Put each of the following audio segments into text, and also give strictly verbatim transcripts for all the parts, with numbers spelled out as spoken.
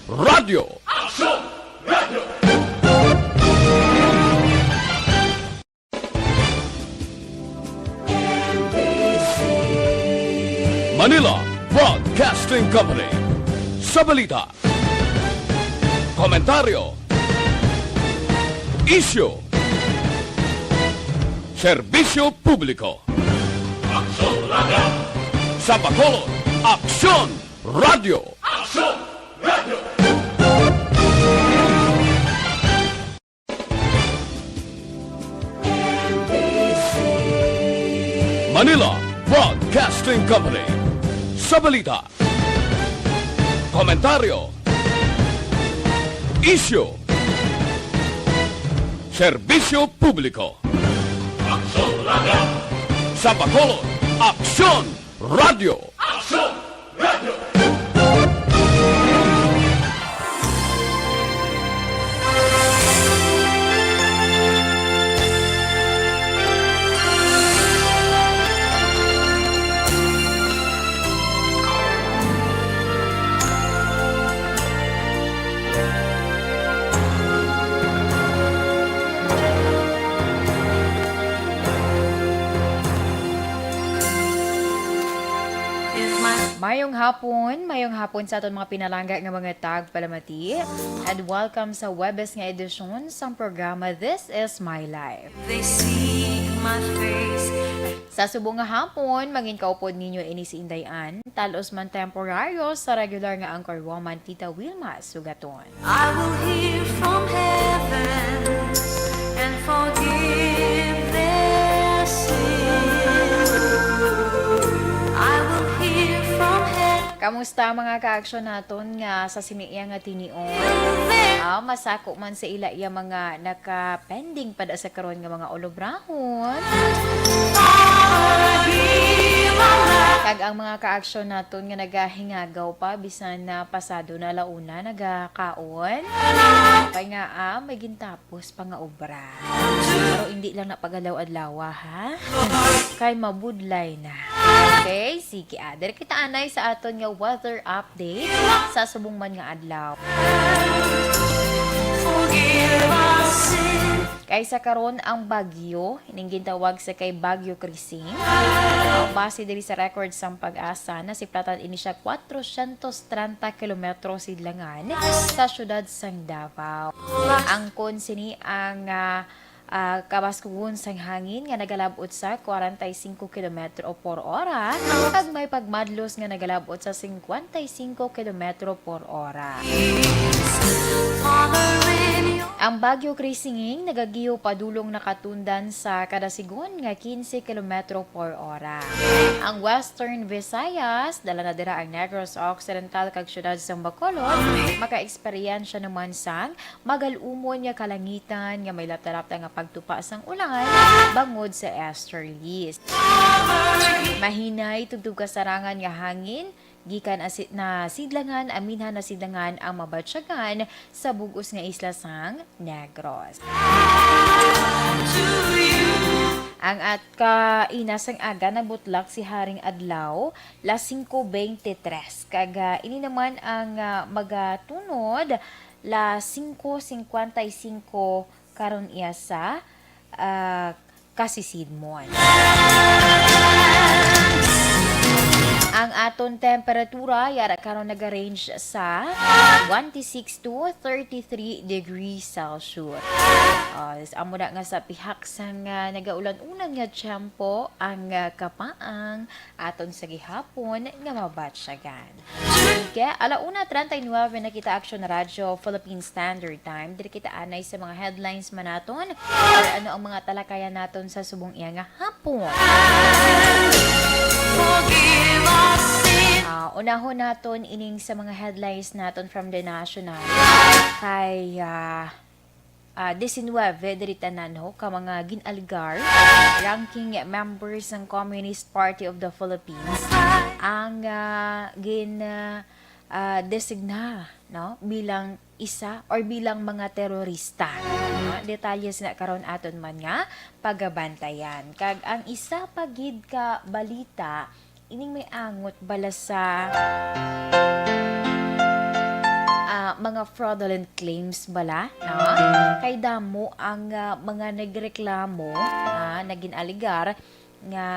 Radyo. Aksyon! Radyo! Manila Broadcasting Company. Sa balita, komentaryo, isyu, serbisyo publiko. Aksyon Radyo! Sa Bacolod, Aksyon Radyo! Aksyon Radyo! Manila Broadcasting Company. Sa balita, komentaryo, isyu, serbisyo publiko. Aksyon Radyo! Sa Bacolod, Aksyon Radyo! Aksyon Radyo! Mayong hapon, mayong hapon sa aton mga pinalangga nga mga tagpalamati, and welcome sa Huwebes nga edisyon sang programa This Is My Life. They seek my face. Sa subong nga hapon, manginkaupod ninyo ini si Inday Ann, talos man temporaryo sa regular nga anchor woman, Tita Wilma Sugaton. I will hear from heaven and forgive their sin. I will hear from heaven. Kamusta, mga ka-aksyon naton nga sa sini iya nga tinion? Ah, masako man sa ila iya mga naka-pending pa da sa karon nga mga olobrahon. Kag ang mga ka-aksyon naton nga nagahingagaw pa, bisan na pasado na launa, nagakaon. Kay nga, ah, may gintapos pa nga obra. Pero hindi lang na pag-adlaw-adlawa, ha? Kay mabudlay na. Okay, sige, ah. Diri kita anay sa aton nga weather update sa subong man nga adlaw. Kay sa karon, ang bagyo, ining gintawag sa kay Bagyo Krising, ah, base diri sa record sang PAGASA, nasiplatan ini siya kwatrosyentos trenta kilometro sidlangan sa siyudad sang Davao. Angkon sini ang, ah, ah, kabaskugon sang hangin nga nagalab-ot sa kwarenta y singko kilometro por ora, kag may pagmadlos nga nagalab-ot sa singkwenta y singko kilometro por ora. Ang Bagyo Krising nagagiyo padulong nakatundan sa kada sigon nga kinse kilometro por ora. Ang Western Visayas, dala na dira ang Negros Occidental kag siyudad sang Bacolod, makaeksperyensya naman sang magal-umon nga kalangitan nga may lapta-lapta nga pagtupa sang ulan bangod sa easterlies. Mahinay tubtob kasarangan nga hangin gikan asi-, na sidlangan, aminhan na sidlangan ang mabatyagan sa bug-os nga isla sang Negros. Ang at kaina sang aga nagbutlak si Haring Adlaw, las singko beintitres, kag, ah, ini naman ang, ah, magatunod, las singko singkwenta y singko karon iya sa, ah, kasisidmon. Ang aton temperatura yara karon naga-range sa twenty-six to thirty-three degrees Celsius. Ah, s-, amo na nga sa pihak sang, ah, nagaulan-ulan nga tiyempo ang, ah, kapaang aton sa gihapon nga mabatyagan. Sige, ala una treinta y nueve na kita, Action Radyo Philippine Standard Time. Diri kita anay sa mga headlines man naton or ano ang mga talakayan naton sa subong iya nga hapon. Ah, unahon naton ining sa mga headlines naton from the national. Kay, ah, ah, diecinuebe diri tanan, ho, ka mga gin-aligar ranking members sang Communist Party of the Philippines ang, ah, gin, ah, ah, designa, no, bilang isa or bilang mga terorista. No? Detalye sina karon aton man nga pagabantayan. Kag ang isa pa gid ka balita, ining may angot bala sa, ah, mga fraudulent claims bala, no? Kay damo ang, ah, mga nagreklamo, ah, nagin-alegar nga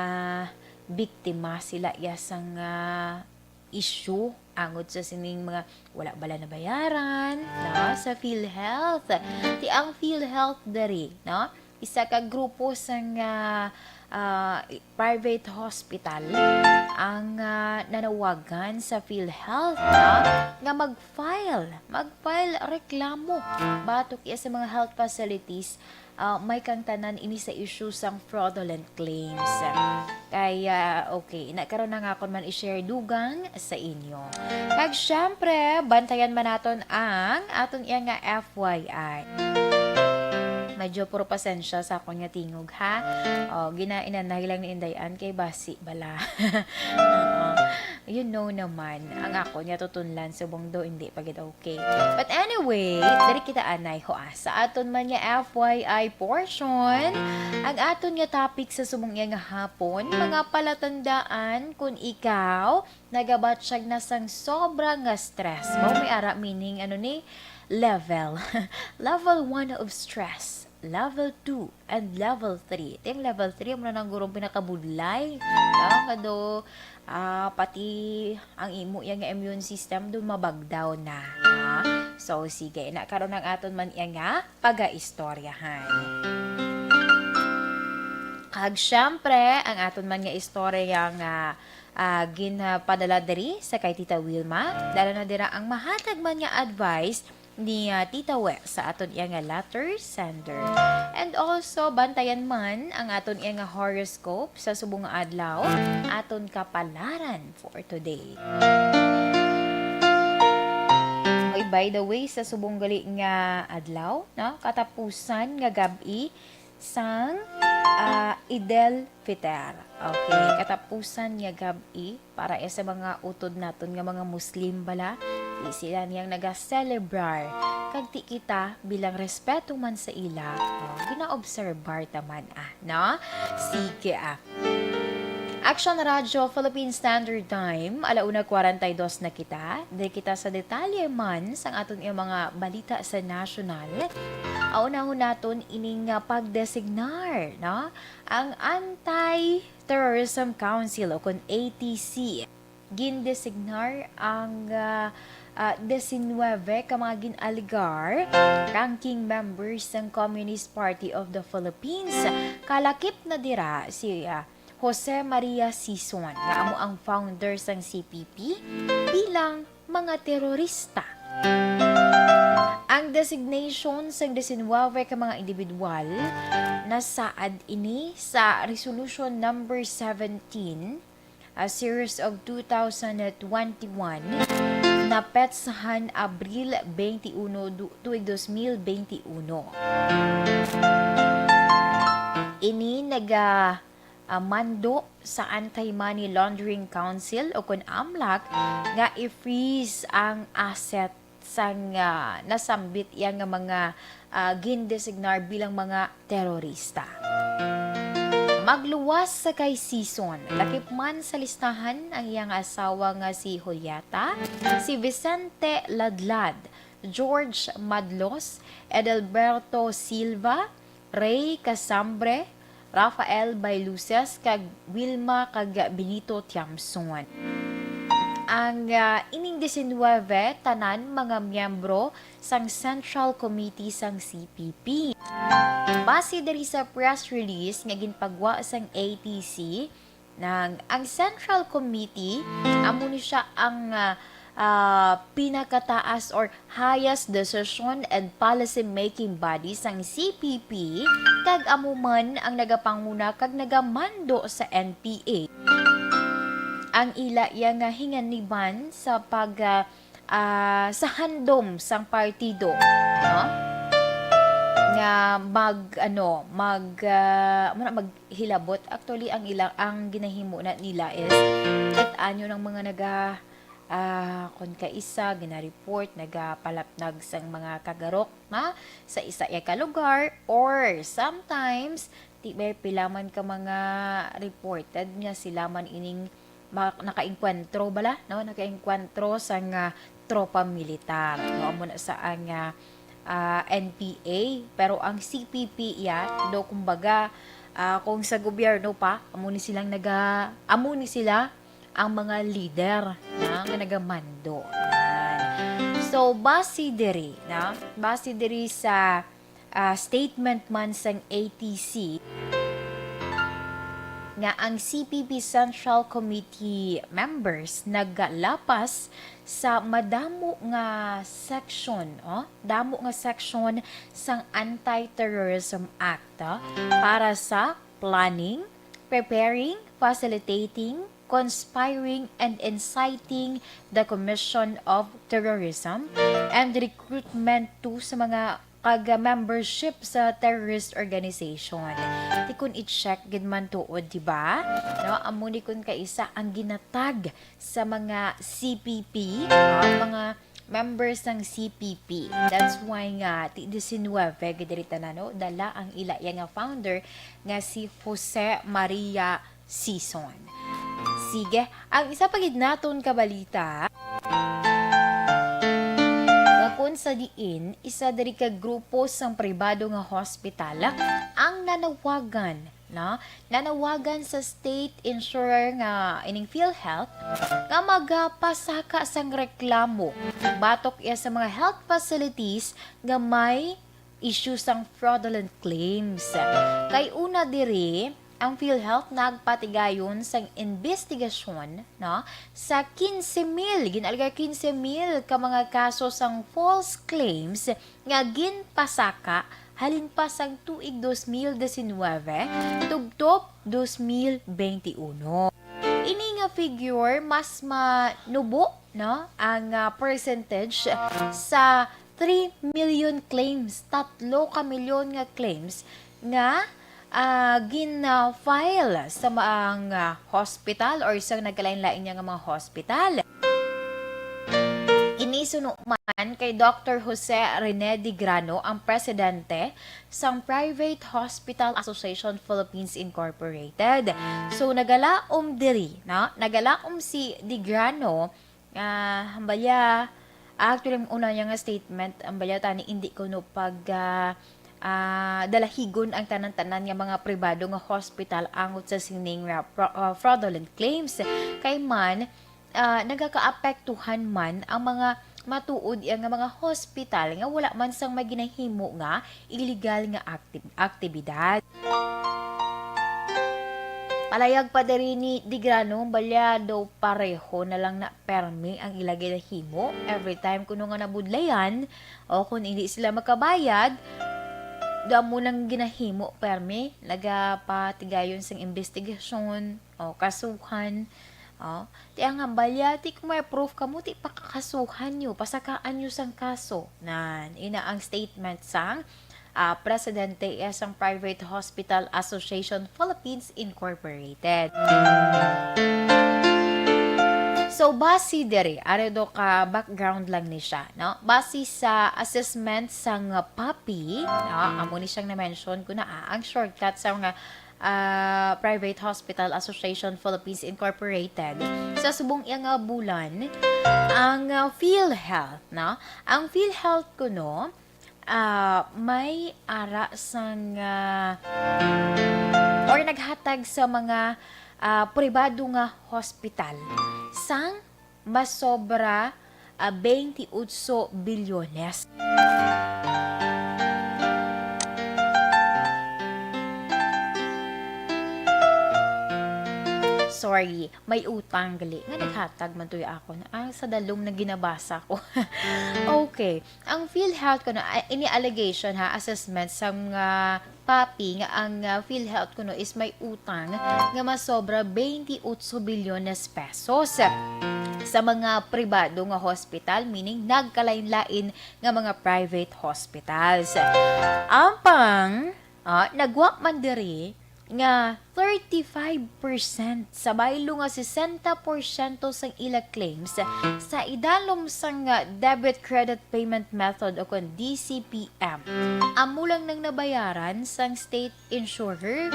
biktima sila iya sang, ah, issue angot sa sining mga wala bala nabayaran, no? Sa PhilHealth. Ti ang PhilHealth diri, no? Isa ka grupo sang, ah, ah, private hospital ang, ah, nanawagan sa PhilHealth, no? Nga mag-file, mag-file reklamo batok iya sa mga health facilities, ah, may kang tanan ini sa issue sang fraudulent claims. Kaya, okay, na karon na nga akon man i-share dugang sa inyo. Kag syempre, bantayan man naton ang aton iya nga F Y I. Medyo puro pasensya sa akon nga tingog, ha? O, ginainanay lang ni Inday Ann kay basi bala. Oo. You know naman, ang akon nga tutunlan subong do, hindi pa gid okay. But anyway, diri kita anay ho, ah, sa aton man nga F Y I portion, ang aton nga topic sa subong iya nga hapon, mga palatandaan kung ikaw nagabatyag na sang sobra nga stress. Mao may ara meaning, ano ni, level. Level one of stress, level two, and level three. Ting level three, amo na nang gurong pinakabudlay. Ah, kado, ah, pati ang imo yang immune system doon mabagdaw na. Ah. So, sige, na karon ang aton man iya nga pagaistoryahan. Kag syempre, ang aton man nga istorya nga, ah, ginpadala diri sa kay Tita Wilma, dala na dira ang mahatag man nga advice ni, ah, Tita We sa aton iya nga letter sender. And also, bantayan man ang aton iya nga horoscope sa subong nga adlaw, aton kapalaran for today. Oy, by the way, sa subong gali nga adlaw, no, katapusan nga gab-i sang, ah, Eid al-Fitr. Okay, katapusan nga gab-i para sa mga utod naton nga mga Muslim bala. Di sila niyang nagaselebrar. Kag ti kita bilang respeto man sa ila, oh, ginaobserbar ta man, ah, no? Sige, ah. Action Radio Philippine Standard Time, ala una kwarenta y dos na kita. Diri kita sa detalye man sang aton nga mga balita sa nasyonal. Aunahon naton ining, ah, pagdesignar, no? Ang Anti-Terrorism Council o kon A T C, gindesignar ang, ah, ah, diecinuebe ka mga gin-alegar ranking members sang Communist Party of the Philippines. Kalakip na dira si, ah, Jose Maria Sison, nga amo ang founder sang C P P, bilang mga terorista. Ang designation sang diecinuebe ka mga individual nasaad ini sa Resolution Number Seventeen, a series of two thousand twenty-one, na petsahan Abril twenty-one, du-, tuig dos mil bente uno. Ini naga, ah, mando sa Anti-Money Laundering Council o kon AMLC nga i-freeze ang asset sang, ah, nasambit iya nga mga, ah, gindesignar bilang mga terorista. Magluwas sa kay Sison, lakip man sa listahan ang iya nga asawa nga si Julieta, si Vicente Ladlad, George Madlos, Edelberto Silva, Ray Casambre, Rafael Bailuces, kag Wilma kag Benito Tiamson. Ang, ah, ining diecinuebe, tanan mga miyembro sang Central Committee sang C P P. Base diri sa press release nga ginpagwa sang A T C, nang, ang Central Committee, amo ni siya ang, ah, ah, pinakataas or highest decision and policy making body sang C P P, kag amo man ang nagapanguna kag nagamando sa N P A. Ang ila iya nga hinganiban sa pag, ah, ah, sa handom sang partido, no? Nga mag, ano, mag, ah, amo na, maghilabot. Actually, ang ilang, ang ginahimo na nila is kit-an nyo ng mga naga, ah, kon kaisa, gina-report, nagapalapnag sang mga kagarok, ha? Sa isa iya ka lugar, or sometimes, di ba, pila man ka mga reported nga sila man ining ma-, nakaengkwentro bala, no? Nakaengkwentro sang, ah, tropa militar, no? Amo na sa ang, ah, ah, N P A, pero ang C P P iya, do, kumbaga, ah, kung sa gobyerno pa, amo ni silang naga-, amo ni sila ang mga leader na nga nagamando. Yan. So, base diri, na, base diri sa, ah, statement man sang A T C, nga ang C P P Central Committee members nagalapas sa madamo nga section, oh, damo nga section sang Anti-Terrorism Act, ah, para sa planning, preparing, facilitating, conspiring, and inciting the commission of terrorism, and recruitment to sa mga kag membership sa terrorist organization. Ti kun i-check gid man tuod, di ba? No, amo ni kun kaisa ang ginatag sa mga C P P, ah, mga members sang C P P. That's why nga ti disinwebe gid diri tanan, no, dala ang ila iya nga founder nga si Jose Maria Sison. Sige, ang isa pa gid naton ka balita, nga kun sa diin isa diri ka grupo sang pribado nga hospital ang nanawagan, no? Nanawagan sa state insurer nga ining PhilHealth nga magapasaka sang reklamo batok iya sa mga health facilities nga may issue sang fraudulent claims. Kay una diri, ang PhilHealth nagpatigayon sang imbestigasyon, no, sa quince mil, gin-alegar quince mil ka mga kaso sang false claims nga ginpasaka halin pa sang tuig dos mil disinwebe tubtob dos mil bente uno. Ini nga figure mas manubo, no, ang, ah, percentage sa three million claims, tatlo ka milyon nga claims nga, ah, gin-file sa maang, ah, hospital or sa nagkalain-lain niya nga mga hospital. Ini suno man kay Doctor Jose Rene Digrano, ang presidente sang Private Hospital Association Philippines Incorporated. So, nagalaom diri, no? Nagalaom si Digrano, ah, hambalya, actually, ang una niya nga statement, hambalya, tani, hindi ko no pag, ah, ah, dalahigon ang tanan-tanan nga mga pribado nga hospital angot sa sining, ah, pro-, ah, fraudulent claims. Kay man, ah, nagakaapektuhan man ang mga matuod iya nga mga hospital nga wala man sang may ginahimo nga illegal nga akti-, aktibidad. Palayag pa diri ni Digrano, balyado pareho na lang na permi ang ila ginahimo. Every time kuno nga nabudlayan o kung hindi sila makabayad, damo nang ginahimo permi, nagapatigayon sang imbestigasyon o kasuhan. O, ti ang hambalya, ti kung may proof kamo, ti pakakasuhan nyo, pasakaan nyo sang kaso. Nan, ina ang statement sang, ah, presidente, eh, sang Private Hospital Association Philippines Incorporated. So, base diri, ari do ka background lang ni siya, no? Base sa assessment sang PAPI, no? Amo ni siyang na-mention ko na, ah, ang shortcut sa mga ah, Private Hospital Association Philippines Incorporated. Sa subong iya nga bulan, ang, ah, PhilHealth, no? Ang PhilHealth kuno, ah, may ara sang, ah, or naghatag sa mga, ah, pribado nga hospital sang masobra, ah, bente otso bilyones. Sorry, may utang gali nga naghatag man to akon. Ang sa dalom na ginabasa ko. Okay. Ang PhilHealth kuno, ah, ini allegation ha, assessment sa mga PAPI nga ang, ah, PhilHealth kuno is may utang nga masobra bente otso bilyones pesos sa mga pribado nga hospital, meaning nagkalain-lain nga mga private hospitals. Ampang, ah, nagwa man diri nga thirty-five percent sa baylo nga sesenta porsyento sang ila claims sa idalom sang, ah, debit credit payment method o kon D C P M, amo lang nang nabayaran sang state insurer,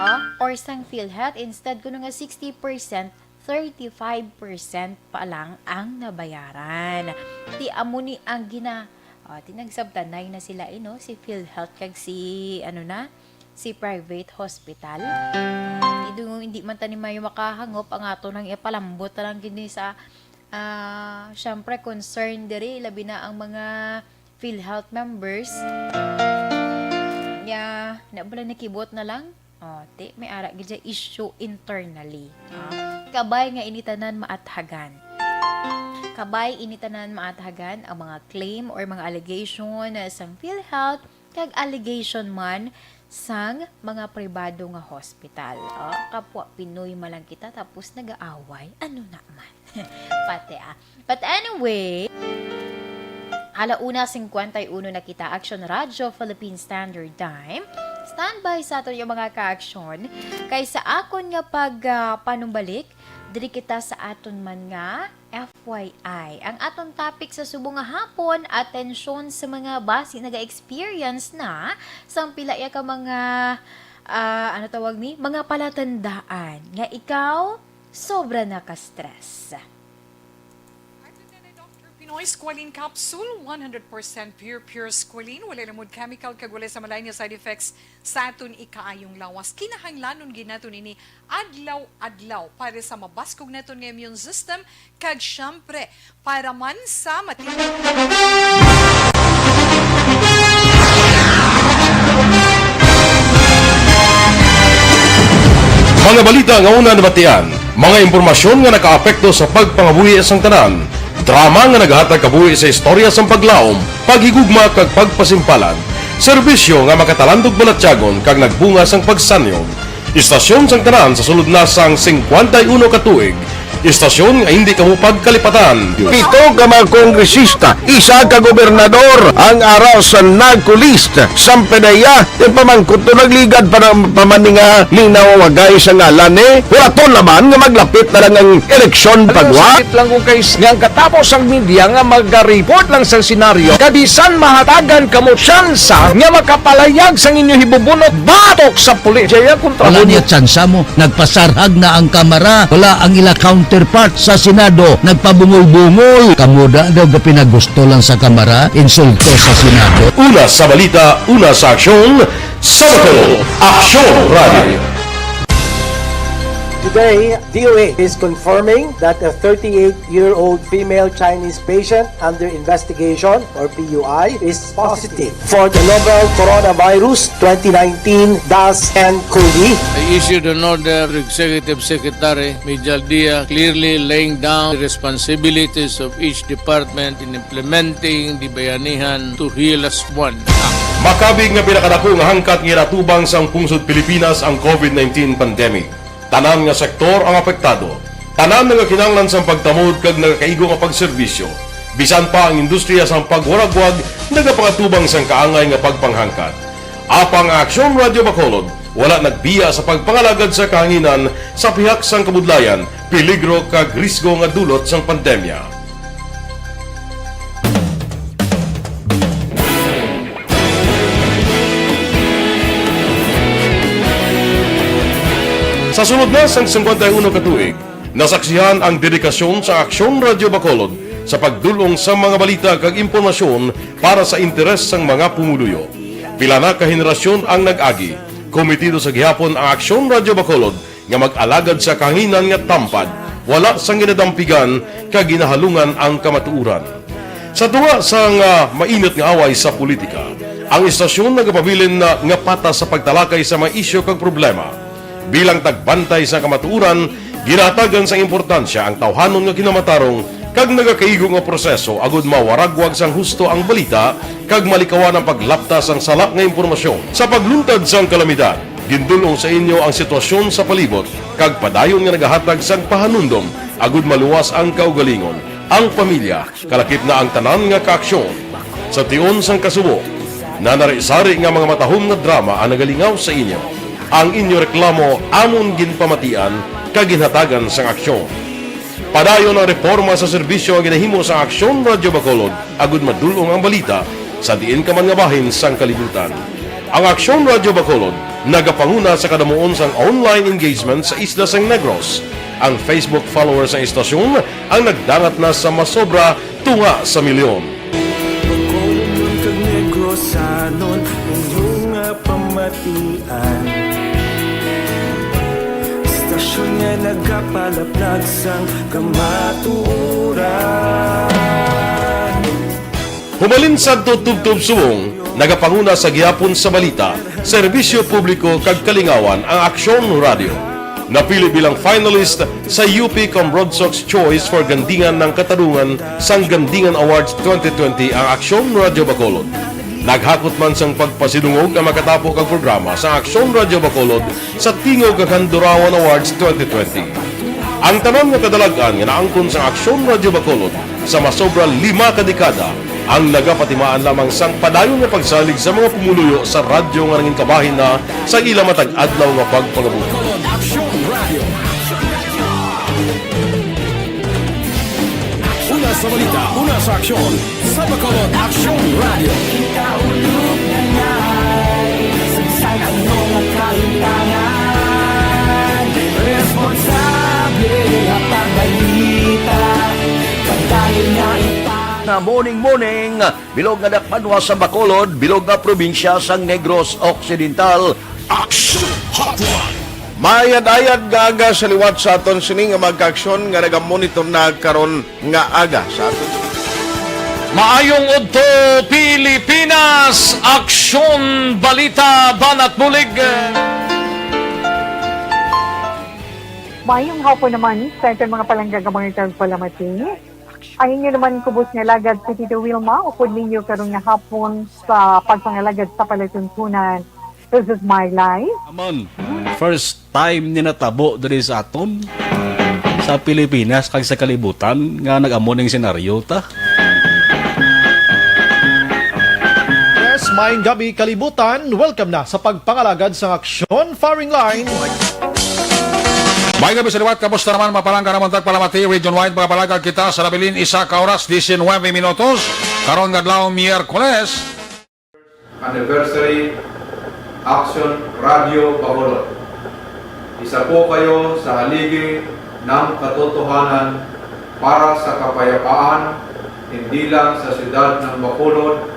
ah, or sang PhilHealth. Instead kuno nga sixty percent thirty-five percent pa lang ang nabayaran. Ti amo ni ang gina-, oh, ti nagsabtanay na sila, eh, no? Si PhilHealth kag si, ano na, si private hospital. Ti do, hindi man tani mayo makahangop, ang ato nang ipalambot na lang gini sa, ah, syempre, concern diri, labi na ang mga PhilHealth members. Ya, na bala nakibot na lang. Oh, ti, may ara gid siya issue internally. Ah, kabay nga ini tanan maathagan. Kabay ini tanan maathagan ang mga claim or mga allegation sang PhilHealth kag allegation man sang mga pribado nga hospital. Oh, kapwa Pinoy man lang kita tapos nag-aaway. Ano na man? Pati, ah. But anyway, ala una cincuenta y uno na kita, Action Radio Philippine Standard Time. Standby sa aton yung mga ka-aksyon. Kay sa akon nga pag, ah, panumbalik, diri kita sa aton man nga F Y I. Ang aton topic sa subong nga hapon, atensyon sa mga basi naga-experience na sang pila ya ka mga, ah, ano tawag ni? Mga palatandaan nga ikaw sobra na ka stress. Atong nanay Doctor Pinoy Squalene Capsule, one hundred percent pure, pure squalene. Walay lamod chemical kag walay sa malain nga side effects sa aton ikaayong lawas. Kinahanglanon gid naton ini adlaw-adlaw para sa mabaskog naton nga immune system kag, syempre, para man sa matindog. Mga balita nga una nabatian, mga impormasyon nga nakaapekto sa pagpangabuhi sang tanan, drama nga nagahatag kabuhi sa istorya sang paglaom, paghigugma kag pagpasimpalan, serbisyo nga makatalandog balatyagon kag nagbunga sang pagsanyog. Istasyon sang tanan sa sulod na sang cincuenta y uno ka tuig. Istasyon nga hindi kamo pagkalipatan. Pito ka mga kongresista, isa ka gobernador ang ara sa NAGCO list. Sang PDEA, ti pamangkot to nagligad pa, pa man ni nga linaw wagay sa ngalan ni. Hulaton naman nga maglapit na lang ang eleksyon. Pagwa. Sakit lang kung kay nga ang katapos ang media nga magariport lang sa senaryo. Kabisan mahatagan kamo tsansa nga makapalayag sang inyo hibubunot batok sa pulis. Jaya kontra. Wala mo niya tsansa mo. Nagpasarhag na ang kamara. Wala ang ila counterpart sa Senado. Nagpabungol-bungol. Kamo da daw gapinagusto lang sa kamara. Insulto sa Senado. Una sa balita, una sa aksyon, sa Bacolod, Aksyon Radio. Today, D O A is confirming that a thirty-eight-year-old female Chinese patient under investigation, or P U I, is positive for the novel coronavirus twenty nineteen dash N COVID. I issued an order to Executive Secretary Mijal Dia, clearly laying down the responsibilities of each department in implementing the Bayanihan to Heal As One Act. Makabig nga pinakadako nga hangkat nga ginatubang sang pungsod Pilipinas ang COVID nineteen pandemic. Tanan nga sektor ang apektado. Tanan nga kinahanglan sang pagtamod kag nagakaigo nga pagserbisyo. Bisan pa ang industriya sang pagwaragwag nagapangatubang sang kaangay nga pagpanghangkat. Apang ang Aksyon Radio Bacolod wala nagbiya sa pagpangalagad sa kahanginan sa pihak sang kabudlayan, peligro kag risgo nga dulot sang pandemya. Sa sulod na sang cincuenta y uno ka tuig, nasaksihan ang dedikasyon sa Aksyon Radio Bacolod sa pagdul-ong sa mga balita kag impormasyon para sa interes sang mga pumuluyo. Pila na ka henerasyon ang nag-agi. Komitido sa gihapon ang Aksyon Radio Bacolod nga mag-alagad sa kahanginan nga tampad, wala sang ginadampigan kag ginahalungan ang kamatuoran. Sa tunga sang, ah, mainit nga away sa politika, ang istasyon nagapabilin na nga patas sa pagtalakay sa mga isyu kag problema. Bilang tagbantay sa kamatuoran, ginahatagan sang importansya ang tawhanon nga kinamatarong kag nagakaigo nga proseso agud mawaragwag sang husto ang balita kag malikawan ang paglapta sang sala nga impormasyon. Sa pagluntad sang kalamidad, gindul-ong sa inyo ang sitwasyon sa palibot kag padayon nga nagahatag sang pahanumdom agud maluwas ang kaugalingon, ang pamilya, kalakip na ang tanan nga kaaksyon. Sa tion sang kasubo, nanari-sari nga mga matahom nga drama ang nagalingaw sa inyo. Ang inyo reklamo amon ginpamatian kag ginhatagan sang aksyon. Padayon ang reporma sa serbisyo nga ginahimo sa Aksyon Radio Bacolod agud madul-ong ang balita sa diin ka man nga bahin sang kalibutan. Ang Aksyon Radio Bacolod nagapanguna sa kadamuon sang online engagement sa isla sang Negros. Ang Facebook followers sang istasyon ang nagdangat na sa masobra tunga sa milyon. Bacolodnon kag Negrosanon, inyo nga pamatian. Istasyon nga nagapalaplag sang kamatuoran. Humalin sadto tubtob subong, nagapanguna sa gihapon sa balita, serbisyo publiko kag kalingawan ang Aksyon Radio. Napili bilang finalist sa U P Cambrodsoc's Choice for Gandingan ng Katarungan sang Gandingan Awards twenty twenty ang Aksyon Radio Bacolod. Naghakot man sang pagpasidungog ang makatapo kag programa sa Aksyon Radio Bacolod sa Tingog kag Handurawan Awards twenty twenty. Ang tanan nga kadalag-an nga naangkon sang Aksyon Radio Bacolod sa masobra lima ka dekada ang nagapatimaan lamang sang padayon nga pagsalig sa mga pumuluyo sa radyo nga nangin kabahin na sa ila matag adlaw nga pagpangabuhi. Aksyon Radio. Una sa balita, una sa aksyon, sa Bacolod Aksyon Radio. Kita ulog na ngay, sagsag ang mga kahintangan. Responsable nga pagbalita, pagdayon nga ipa- Na morning, morning. Bilog nga dakbanwa sa Bacolod, bilog nga probinsya sang Negros Occidental. Action Hotline. Mayad-ayad nga aga sa liwat sa aton sini nga mga kaaksyon nga nagamonitor na karon nga aga sa aton. Maayong udto, Pilipinas! Aksyon Balita Banat Bulig. Mayong hapon naman sa aton mga palangga nga mga tagpalamati. Ang inyo naman kubos nga alagad si Tito Wilma, upod ninyo karon nga hapon sa pagpangalagad sa palatuntunan. This is my life. Amon, first time ni natabo diri sa aton, sa Pilipinas, kag sa kalibutan, nga nag-amo ning senaryo ta. Yes, maayong gabi, kalibutan. Welcome na sa pagpangalagad sang Aksyon Firing Line. May gabi sa liwat, kamusta naman, mapalangga naman tagpalamati, region-wide, mga palagag kita sa nabilin, isa ka oras, diecinuebe minutos, karon nga adlaw, Miyerkules. Anniversary, Action Radio Bacolod. Isa po kayo sa haligi ng katotohanan para sa kapayapaan, hindi lang sa siyudad ng Bacolod,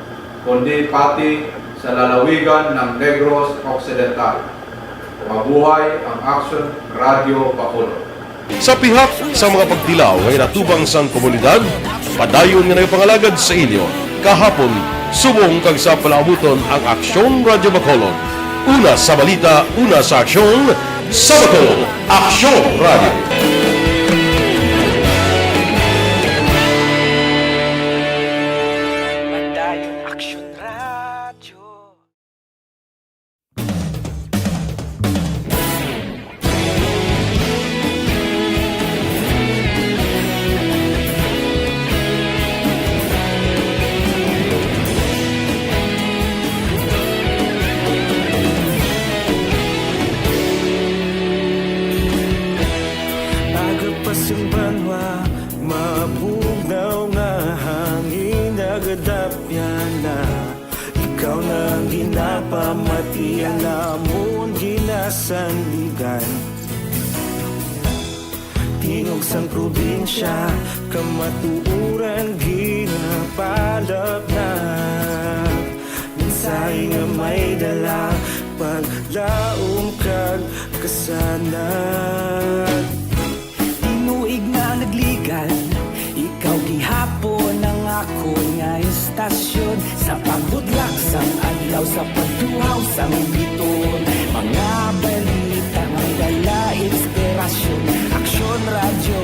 kundi pati sa lalawigan ng Negros Occidental. Mabuhay ang Action Radio Bacolod. Sa pihak sa mga pagtilaw nga inatubang sang komunidad, padayon nga nagapangalagad sa inyo kahapon, subong kag sa palaabuton ang Aksyon Radio Bacolod. Una sa balita, una sa aksyon, sa Bacolod, Aksyon Radio. Padayon Aksyon Radio. Aga pa sing banwa, mabugnaw nga hangin, nagadapyan na. Ikaw na ang ginapamati, ang amon ginasandigan. Tingog sang probinsya, kamatuoran ginapalapnag. Mensahe nga may dala, paglaom kag kasanag. Tinuig nga nagligan, ikaw gihapon ang akon nga istasyon. Sa pagbutlak sang adlaw, sa pagtuhaw sang biton, mga balita may dala inspirasyon. Aksyon Radyo,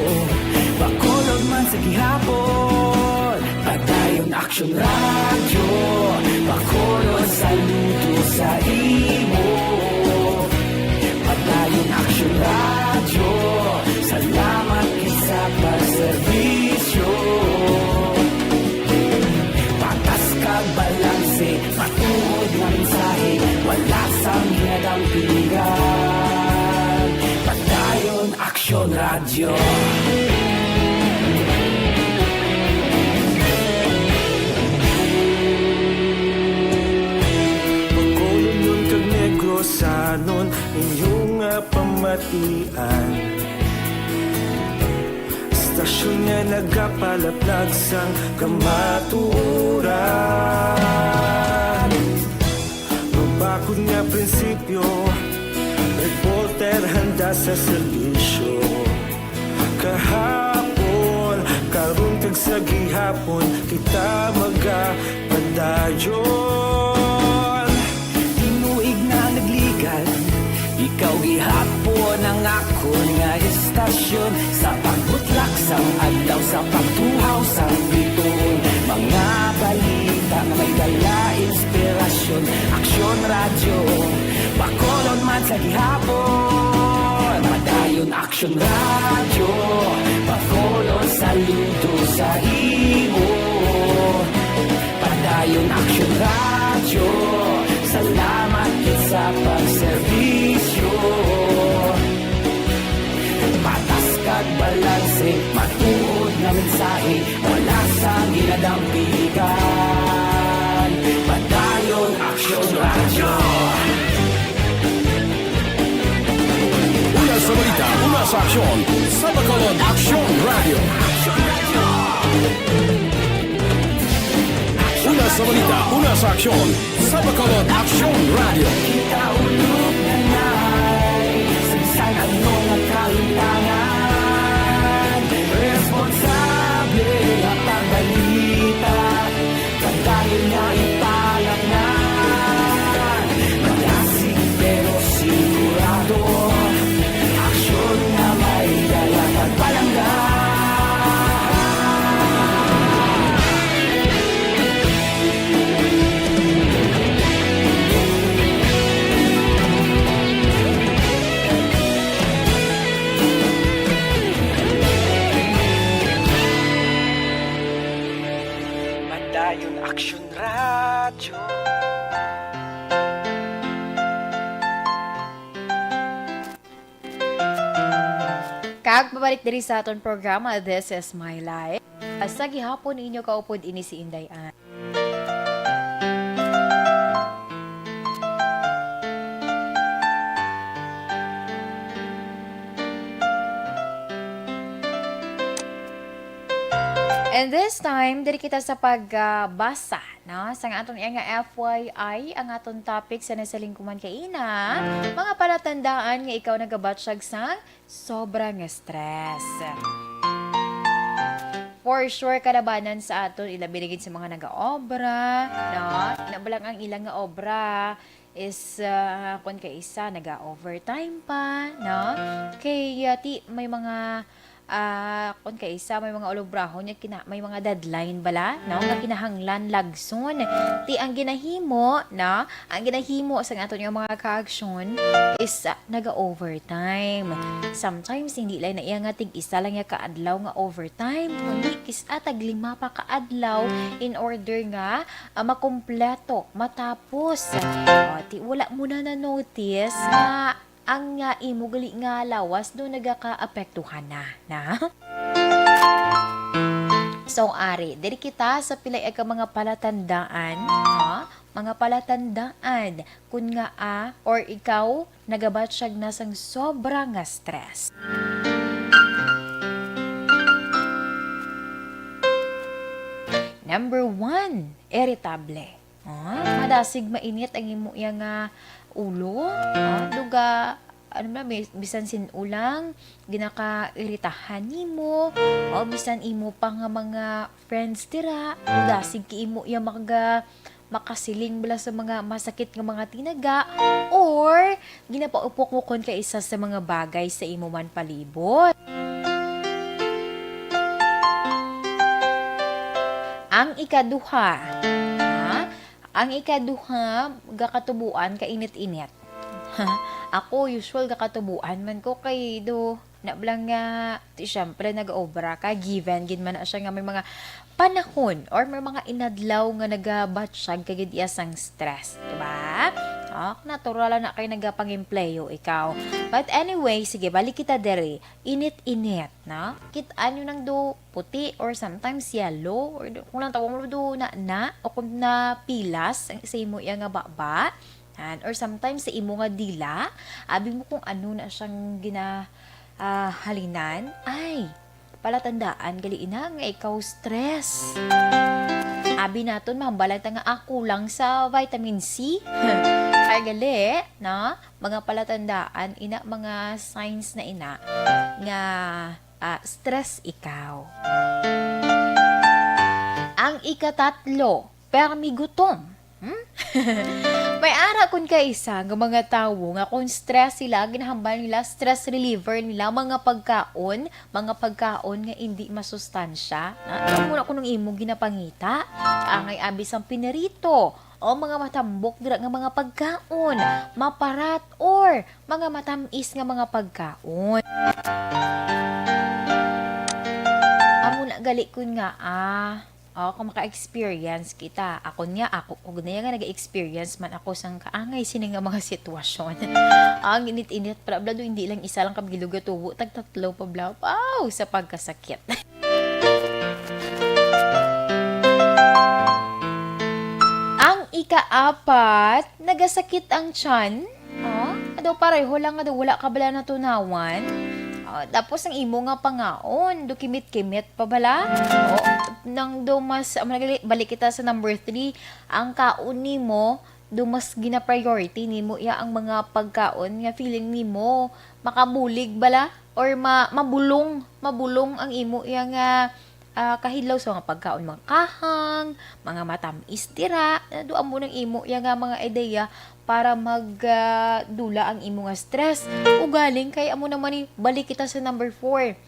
Bacolod man sa gihapon. Padayon Aksyon Radyo, Bacolod, saludo sa imo. Padayon Aksyon Radyo, salamat gid sa pagserbisyo. Patas kag balanse, matuod nga mensahe, wala sang ginadampingan. Padayon Aksyon Radyo. Bacolodnon kag Negrosanon, inyo nga pamatian. Aksyon nga nagapalaplag sang kamatuoran. Mabakod nga prinsipyo, reporter handa sa serbisyo. Kahapon, karon kag sa gihapon, kita magapadayon. Tinuig na nagligad, ikaw gihapon ang akon nga istasyon. Sa pagbutlak sang adlaw, sa pagtuhaw sang bituon, mga balita nga may dala inspirasyon. Aksyon Radyo, Bacolod man sa gihapon. Padayon Aksyon Radyo, Bacolod, saludo sa imo. Padayon Aksyon Radyo, salamat gid sa pagserbisyo. Patas kag balanse, matuod nga mensahe, wala sang ginadampigan. Padayon Aksyon Radyo. Una sa balita, una sa aksyon, sa Bacolod Aksyon Radyo. Una sa balita, una sa aksyon, sa Bacolod Aksyon Radyo. Kita ulog na nay, sa bisan ano nga kalimtangan, responsable nga pagbalita, pagdayon nga ipalatnan, malasig pero sigurado, aksyon nga may dala kag palangga. Padayon Aksyon Radyo. Kag pabalik diri sa aton programa, This Is My Life. Sa gihapon, inyo kaupod ini si Inday Ann. And this time, diri kita sa pagbasa, no? Sang aton iya nga F Y I, ang aton topic sa nasalingkuman kaina, mga palatandaan nga ikaw nagabatyag sang sobra nga stress. For sure, kalabanan sa aton, ilabi na gid sa mga nagaobra, no? Na ba lang ang ilang nga obra is, ah, kun kaisa, naga-overtime pa, no? Kay, ah, ti, may mga, ah, kun kaisa, may mga ulobrahon nga kina-, may mga deadline bala, no? Nga kinahanglan lagson. Ti ang ginahimo, no? Ang ginahimo sa aton nga mga kaaksyon is, ah, naga-overtime. Sometimes, hindi lang na iya nga tig-isa lang ya ka adlaw nga overtime, kundi kis-, ah, tag lima pa ka adlaw in order nga, ah, makumpleto, matapos. O, ti wala mo na na-notice nga ang, ah, imo gali nga lawas do nagakaapektuhan na, na? So, ari, diri kita sa pila ka mga palatandaan, ha? Mga palatandaan kun nga, ah, or ikaw nagabatyag na sang sobra nga stress. Number one, irritable. Ah, madasig mainit ang imo iya nga ulo. Ah, duga, ano na, bis-, bisan sin-o lang, ginakairitahan nimo, o bisan imo pa nga mga friends dira, dasig kay imo iya makaga-, makasiling bala sa mga masakit nga mga tinaga, or ginapaupok mo kon kaisa sa mga bagay sa imo man palibot. Ang ikaduha, ha? Ang ikaduha, gakatubuan ka init-init. Ako, usual, gakatubuan man ko kay do, na lang nga, ti, syempre, nag-obra ka, given gid man na siya nga may mga panahon or may mga inadlaw nga nagabatyag ka gid iya sang stress, di ba? Oh, natural na kay nagapang-empleyo ikaw. But anyway, sige, balik kita diri. Init-init, no? Kit-an nyo nang do puti or sometimes yellow or do, kung lang tawag mo do na, na, o kung na pilas ang sa imo iya nga baba, yan. Or sometimes sa imo nga dila, abi mo kung ano na siyang gina-, ah, halinan. Ay, palatandaan gali ina nga ikaw stress. Abi naton, mahambal lang ta nga, ah, kulang sa vitamin C. Kay gali, no? Mga palatandaan ina, mga signs na ina nga, ah, stress ikaw. Ang ikatatlo, permi gutom. Hmm? May ara kun kaisa nga mga tawo nga kung stress sila, ginahambal nila, stress reliever nila, mga pagkaon, mga pagkaon nga indi masustansya. Na, amo na kunong imo ginapangita. Angay abi sang pinirito, o mga matambok dira nga mga pagkaon, maparat, or mga matamis nga mga pagkaon. Amo na gali kun nga, ah, oh, kung maka-experience kita. Ako niya, ako, kung na nga nag-experience man ako sang kaangay sini nga mga sitwasyon. Ang init-init, bla, bla, do, hindi lang isa lang kabilog nga tubo, tagtatlo pa, bla, wow, sa pagkasakit. Ang ikaapat, nagasakit ang tiyan. Oh, ado pareho lang, ado wala ka bala natunawan. Oh, tapos ang imo nga pangaon, do kimit-kimit pa bala. Oh, nang do mas, amo na gali, balik kita sa number three, ang kaon nimo, do mas gina-priority nimo iya ang mga pagkaon nga feeling nimo makabulig bala or ma-, mabulong, mabulong ang imo iya nga, ah, kahilaw sa mga pagkaon, mga kahang, mga matamis dira, do amo nang imo iya nga mga ideya para mag, ah, dula ang imo nga stress. Ugaling kay amo naman ni, balik kita sa number four.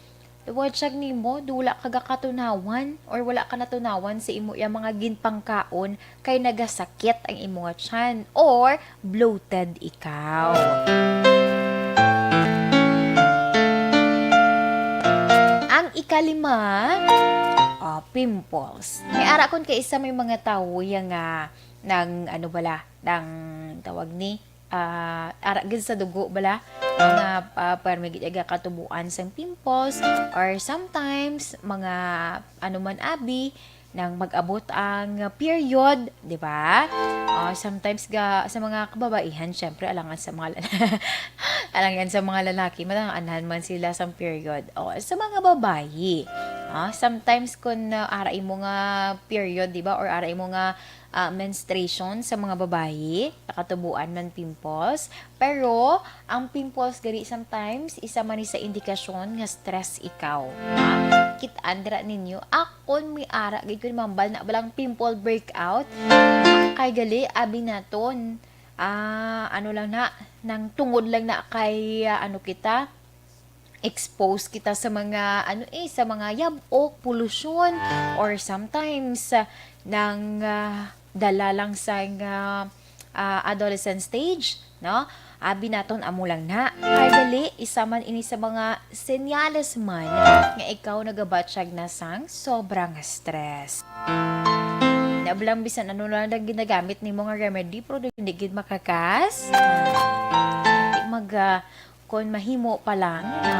Tawad siya nimo, do wala ka gakatunawan or wala ka natunawan sa imo iya mga ginpangkaon kay nagasakit ang imo nga tiyan or bloated ikaw. Ang ikalima, ah, pimples. May ara kun kay isa may mga tawo iya nga nang, ano bala, nang tawag ni, ah, ara gid sa dugo bala, nga, ah, permi gid iya gakatubuan sang pimples, or sometimes mga, ano man abi, nang mag-abot ang period, di ba? Ah, sometimes ga, sa mga kababaihan, syempre, alangan sa mga lala-, alangan sa mga lalaki, matangan man sila sang period. O, sa mga babayi, ah, sometimes kun, ah, ara imo nga period, di ba? Or ara imo nga, ah, menstruation sa mga babayi, nakatubuan man pimples. Pero ang pimples gani sometimes isa man ni sa indikasyon nga stress ikaw. Ha? Kit-an dira ninyo, akon may ara gid ko ni mambal na balang pimple breakout. Kay gali, abi naton, ah, ano lang na, nang tungod lang na kay, ah, ano kita, expose kita sa mga, ano eh, sa mga yab-ok, polusyon, or sometimes, ah, nang, ah, dala lang sa nga, ah, adolescent stage, no? Abi naton amo lang na. Kay gali, isa man ini sa mga senyales man nga ikaw nagabatyag na sang sobrang stress. Nabalang bisan ano lang ang ginagamit nimo nga remedy, pero hindi gid makakas. Di mag, ah, Kon mahimo pa lang, ha?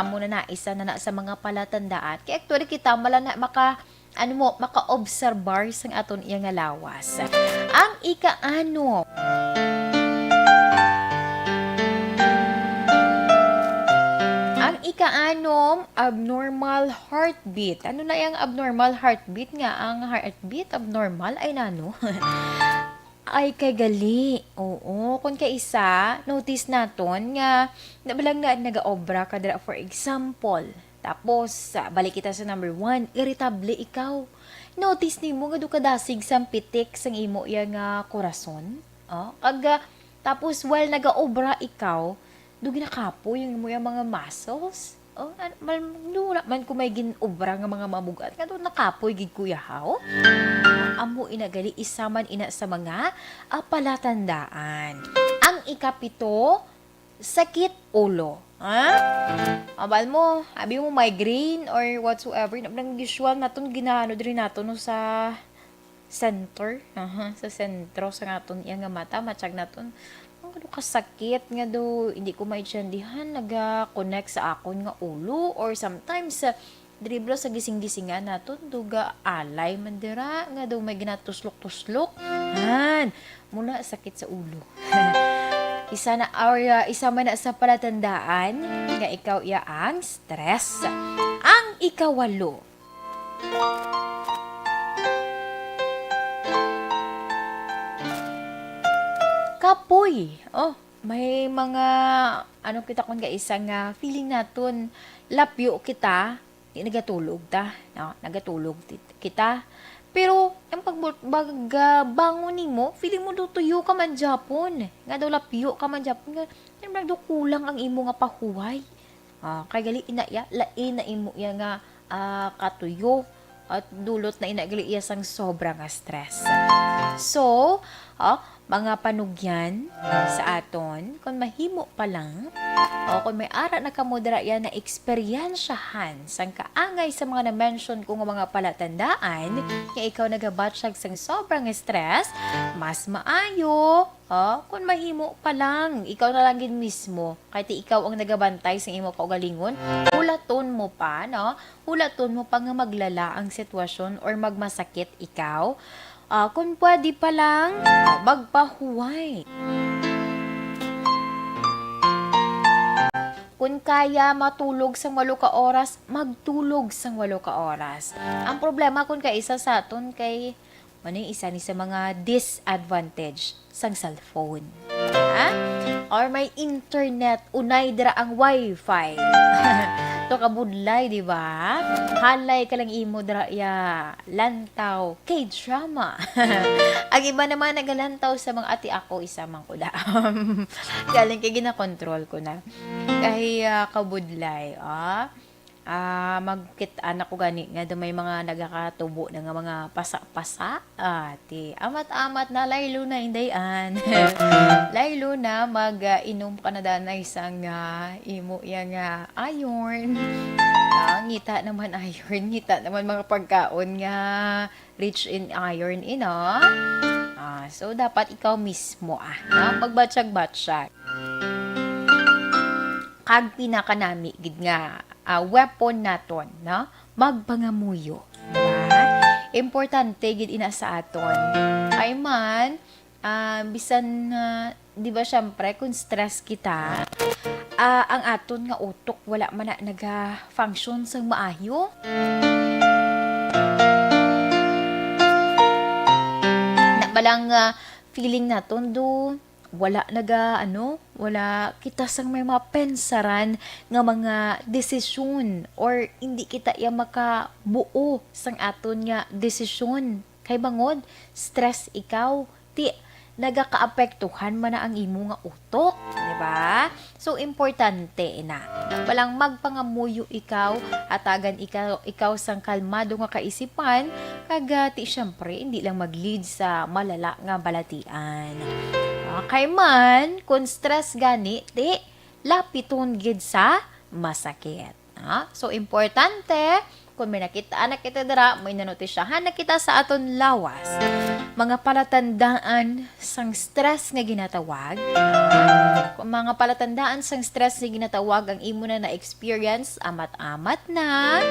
Amo na na, isa na na sa mga palatandaan. Kay actually, kita mala na maka, ano mo, maka-obserbar sang aton iya nga lawas. Ang ika-anom. Ang ika-anom, abnormal heartbeat. Ano na yung abnormal heartbeat nga? Ang heartbeat abnormal ay nano? Ay, kay gali. Oo, kung kaisa, notice naton nga nabalang na nagaobra ka dira, for example. Tapos, ah, balik kita sa number one, iritable ikaw. Notice nimo nga do kadasig sang pitik sang imo iya nga korason? Oh, kag, ah, tapos while nagaobra ikaw, do ginakapoy ang imo iya mga muscles? Oh, an-, mal-, wala man ko may gin-obra nga mga mabugat nga doon nakapoy gid, kuya, haw? Amo ina gali, isa man ina sa mga, ah, palatandaan. Ang ikapito, sakit ulo. Ha? Abal mo, abi mo migraine or whatsoever, na, nang usual naton ginaano diri nato, no, sa center, aha, sa sentro sa aton iya nga mata, matyag naton, ang ano, kasakit nga do, hindi ko maintindihan, naga-connect sa akon nga ulo, or sometimes, ah, diri bala sa gising-gisingan naton, do gaalay man dira, nga do may ginatuslok-tuslok. Han, muna sakit sa ulo. Isa na, or, ah, isa man na sa palatandaan nga ikaw iya ang stress. Ang Ikawalo. Kapoy. Oh, may mga, ano kita kun kaisa nga feeling naton, lapyo kita, di nagatulog ta, no? Nagatulog ti-, kita. Pero ang pagbu-, pag, ah, bangon nimo, feeling mo do tuyo ka man japon. Nga daw lapyo ka man japon, nga, nga daw kulang ang imo nga pahuway. Ah, kay gali ina iya, lain na imo iya nga, ah, katuyo at dulot na ina gali iya sang sobra nga stress. So, ah, mga panugyan sa aton, kung mahimo pa lang, o kung may ara na kamo dira iya na eksperyensyahan sang kaangay sa mga na-mention ko nga mga palatandaan nga ikaw nagabatyag sang sobra nga stress, mas maayo O, kung mahimo pa lang, ikaw na lang gid mismo, kay ti ikaw ang nagabantay sa imo kaugalingon, hulaton mo pa, no? Hulaton mo pa nga maglala ang sitwasyon or magmasakit ikaw. Ah, kung pwede pa lang, ah, magpahuway. Kung kaya matulog sang walo ka oras, magtulog sang walo ka oras. Ang problema kung kaisa sa aton kay Mao ni isa ni sa mga disadvantage sang cellphone. Ha? Or may internet, unay dira ang wifi. To kabudlay, di ba? Halay ka lang imo dira ya lantaw, K-drama. Ang iba naman nagalantaw sa mga ati ako, isa man ko da. Galing kay ginakontrol ko na. Kay, ah, kabudlay, ah. Ah, magkit-an ako gani nga do may mga nagakatubo na nga mga pasa-pasa. Ah, ti, amat-amat na, laylo na, inday-an. Laylo na, mag, ah, inom ka na danay sang, ah, imo yang, ah, iron. Ah, ngita naman iron, ngita naman mga pagkaon nga rich in iron, ino? Ah, so, dapat ikaw mismo, ah, no? Magbatsyag-batsyag. Kag pinakanami gid nga, ah, weapon naton, no? Magpangamuyo, di ba? Importante gid ina sa aton. Kay man, ah, bisan, ah, di ba, syempre, kung stress kita, ah, ang aton nga utok wala man na naga-function sang maayo. Na ba lang, ah, feeling naton do wala naga, ano, wala kita sang may mapensaran nga mga desisyon or hindi kita iya makabuo sang aton nga desisyon. Kay bangod, stress ikaw, ti nagakaapektuhan man na ang imo nga utok, di ba? So, importante na. Balang magpangamuyo ikaw, hatagan ikaw, ikaw sang kalmado nga kaisipan, kag, ah, ti, siyempre, hindi lang mag-lead sa malala nga balatian. Okay man, kung stress gani, ti, lapiton gid sa masakit. Ha? So, importante, kung may nakita na kita dira, may nanotisyahan na kita sa aton lawas. Mga palatandaan sang stress nga ginatawag. Kung mga palatandaan sang stress nga ginatawag ang imo na na-experience, amat-amat na,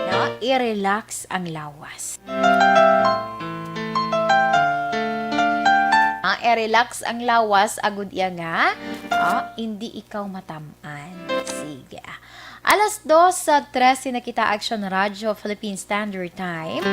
no? I-relax ang lawas. Ah, i-relax ang lawas, agud iya nga, ah, hindi ikaw matam-an. Sige, ah. Alas dos sa trese na kita, Action Radio Philippine Standard Time.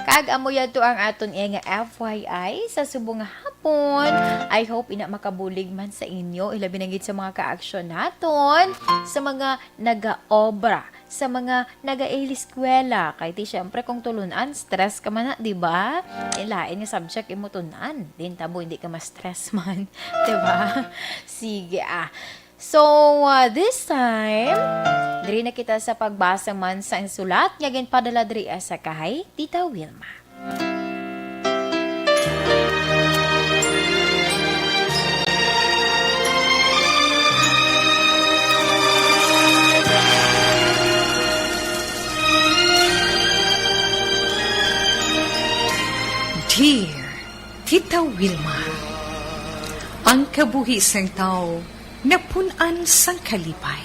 Kag amo yadto ang aton iya nga F Y I sa subong nga hapon. I hope ina makabulig man sa inyo, ilabi na gid sa mga ka-action naton, sa mga nagaobra, sa mga nagaeskwela. Kay ti, syempre, kung tulun-an, stress ka man na, di ba? Eh, lain nga subject imo tun-an. Din tabo, hindi ka ma-stress man. Di ba? Sige, ah. So, uh, this time, diri na kita sa pagbasa man sa sulat nga ginpadala diri, ah, sa kay Tita Wilma. Dear Tita Wilma, ang kabuhi sang tawo napun-an sang kalipay,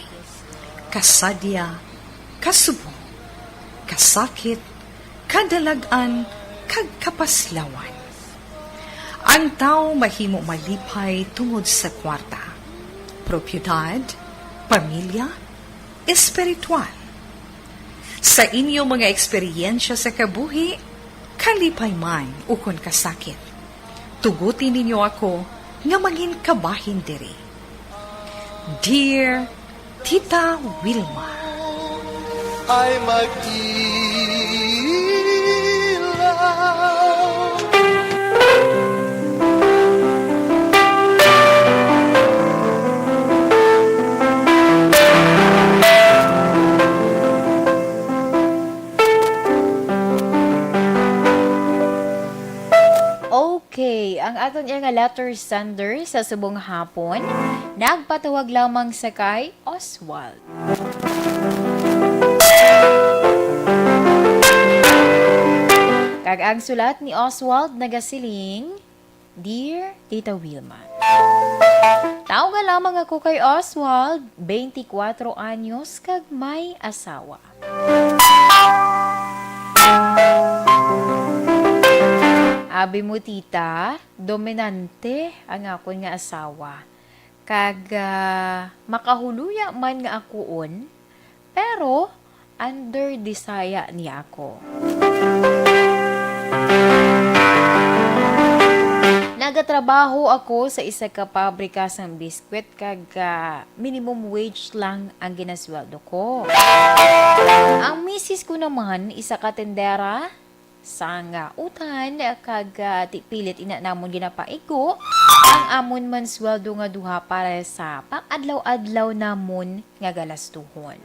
kasadya, kasubong, kasakit, kadalag-an, kag kapaslawan. Ang tawo mahimo malipay tungod sa kwarta, propiedad, pamilya, espiritual. Sa inyo mga eksperyensya sa kabuhi, kalipay man ukon kasakit, tuguti ninyo ako nga mangin kabahin diri. Dear Tita Wilma. Ay mag-ilaw. Okay, ang aton iya nga letter sender sa subong hapon, nagpatuwag lamang sa kay Oswald. Kag ang sulat ni Oswald nagasiling, Dear Tita Wilma, tawga lamang ako kay Oswald, twenty-four anyos, kag may asawa. Abi mo, tita, dominante ang akon nga asawa. Kag, ah, makahuluya man nga akuon, pero under desire niya ako. Nagatrabaho ako sa isa ka pabrika sang biskwit kag, ah, minimum wage lang ang ginasweldo ko. Ang misis ko naman, isa ka tendera sang, ah, utan, kag, ah, ti pilit ina namon ginapaigo ang amon man sweldo nga duha para sa pang-adlaw-adlaw namon nga galastuhon.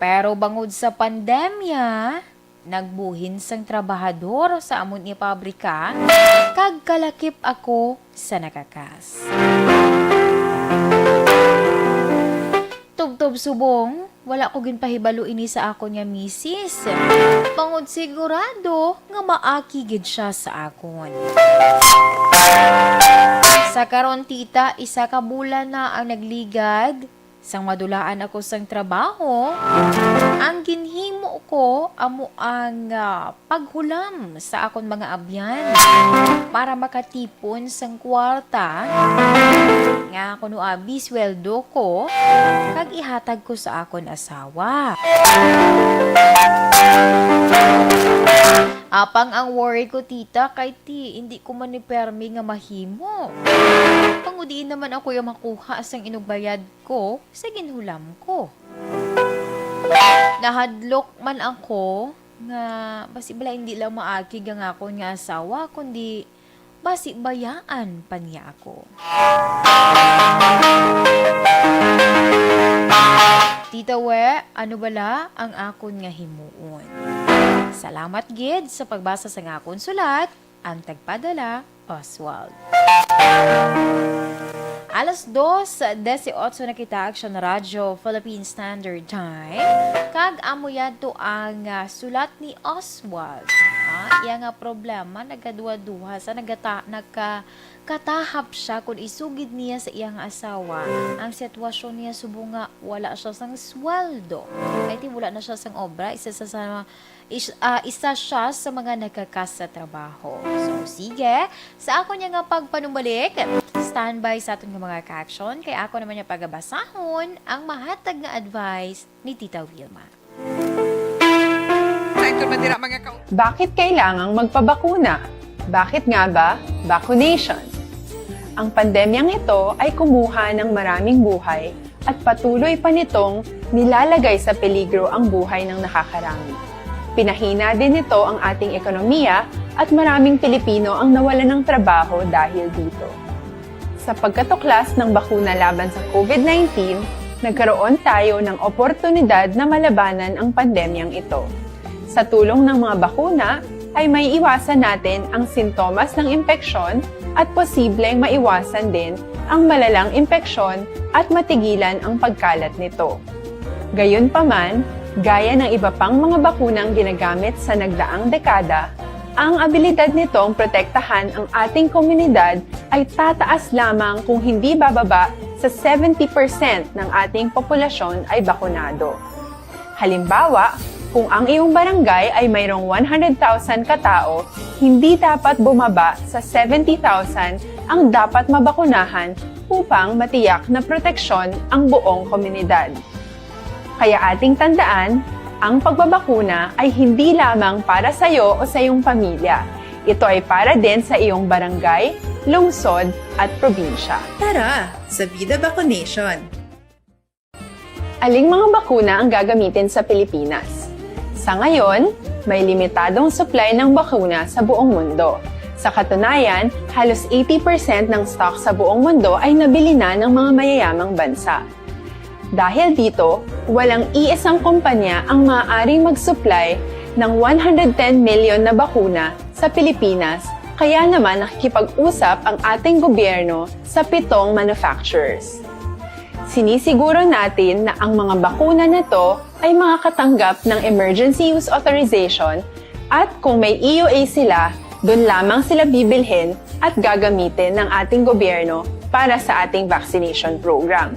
Pero bangod sa pandemya, nagbuhin sang trabahador sa amon nga pabrika, kag kalakip ako sa nakakas. Tubtob subong, wala ko ginpahibalo ini sa akon nga misis, bangod sigurado nga maaki gid sia sa akon. Sa karon, tita, isa ka bulan na ang nagligad. Sang madulaan ako sang trabaho, ang ginhimo ko amo ang, ah, paghulam sa akon mga abyan para makatipon sang kwarta nga kuno abi sweldo ko kag ihatag ko sa akon asawa. Apang ang worry ko, tita, kay ti hindi ko man ni permi nga mahimo. Pangudiin naman ako yung makuha sang inugbayad ko sa ginhulam ko. Nahadlok man ako nga basi bala hindi lang maakig ang akon nga asawa, kundi basi bayaan pa niya ako. Tita We, ano bala ang akon nga himuon? Salamat gid sa pagbasa sa akon sulat. Ang tagpadala, Oswald. Alas dos dieciocho na kita, Action Radyo Philippine Standard Time. Kag amo yadto ang, ah, sulat ni Oswald. Ah, iya nga problema, nagaduha-duha sa nagata-, nagka-, katahap siya kung isugid niya sa iya nga asawa ang sitwasyon niya subong nga wala siya sang sweldo. Kay ti wala na siya sang obra, isa sa, sa Is-, ah, isa siya sa mga nagkakas sa trabaho. So, sige, sa akon niya nga pagpanumbalik, standby sa aton nga mga ka-action, kay ako naman niya pagabasahon ang mahatag nga advice ni Tita Wilma. Sa ito man dira, mga ka- Bakit kailangang magpabakuna? Bakit nga ba vaccination? Ang pandemyang ito ay kumuha ng maraming buhay at patuloy pa nitong nilalagay sa peligro ang buhay ng nakakarami. Pinahina din nito ang ating ekonomiya at maraming Pilipino ang nawalan ng trabaho dahil dito. Sa pagkatuklas ng bakuna laban sa COVID nineteen, nagkaroon tayo ng oportunidad na malabanan ang pandemyang ito. Sa tulong ng mga bakuna, ay maiiwasan natin ang sintomas ng impeksyon at posibleng maiwasan din ang malalang impeksyon at matigilan ang pagkalat nito. Gayunpaman, gaya ng iba pang mga bakunang ginagamit sa nagdaang dekada, ang abilidad nitong protektahan ang ating komunidad ay tataas lamang kung hindi bababa sa seventy percent ng ating populasyon ay bakunado. Halimbawa, kung ang iyong barangay ay mayroong one hundred thousand katao, hindi dapat bumaba sa seventy thousand ang dapat mabakunahan upang matiyak na proteksyon ang buong komunidad. Kaya ating tandaan, ang pagbabakuna ay hindi lamang para sa iyo o sa iyong pamilya. Ito ay para din sa iyong barangay, lungsod, at probinsya. Tara sa Vida Vaccination! Aling mga bakuna ang gagamitin sa Pilipinas? Sa ngayon, may limitadong supply ng bakuna sa buong mundo. Sa katunayan, halos eighty percent ng stock sa buong mundo ay nabili na ng mga mayayamang bansa. Dahil dito, walang iisang kumpanya ang maaaring mag-supply ng one hundred ten million na bakuna sa Pilipinas, kaya naman nakikipag-usap ang ating gobyerno sa pitong manufacturers. Sinisiguro natin na ang mga bakuna na to ay makakatanggap ng emergency use authorization at kung may E U A sila, doon lamang sila bibilhin at gagamitin ng ating gobyerno para sa ating vaccination program.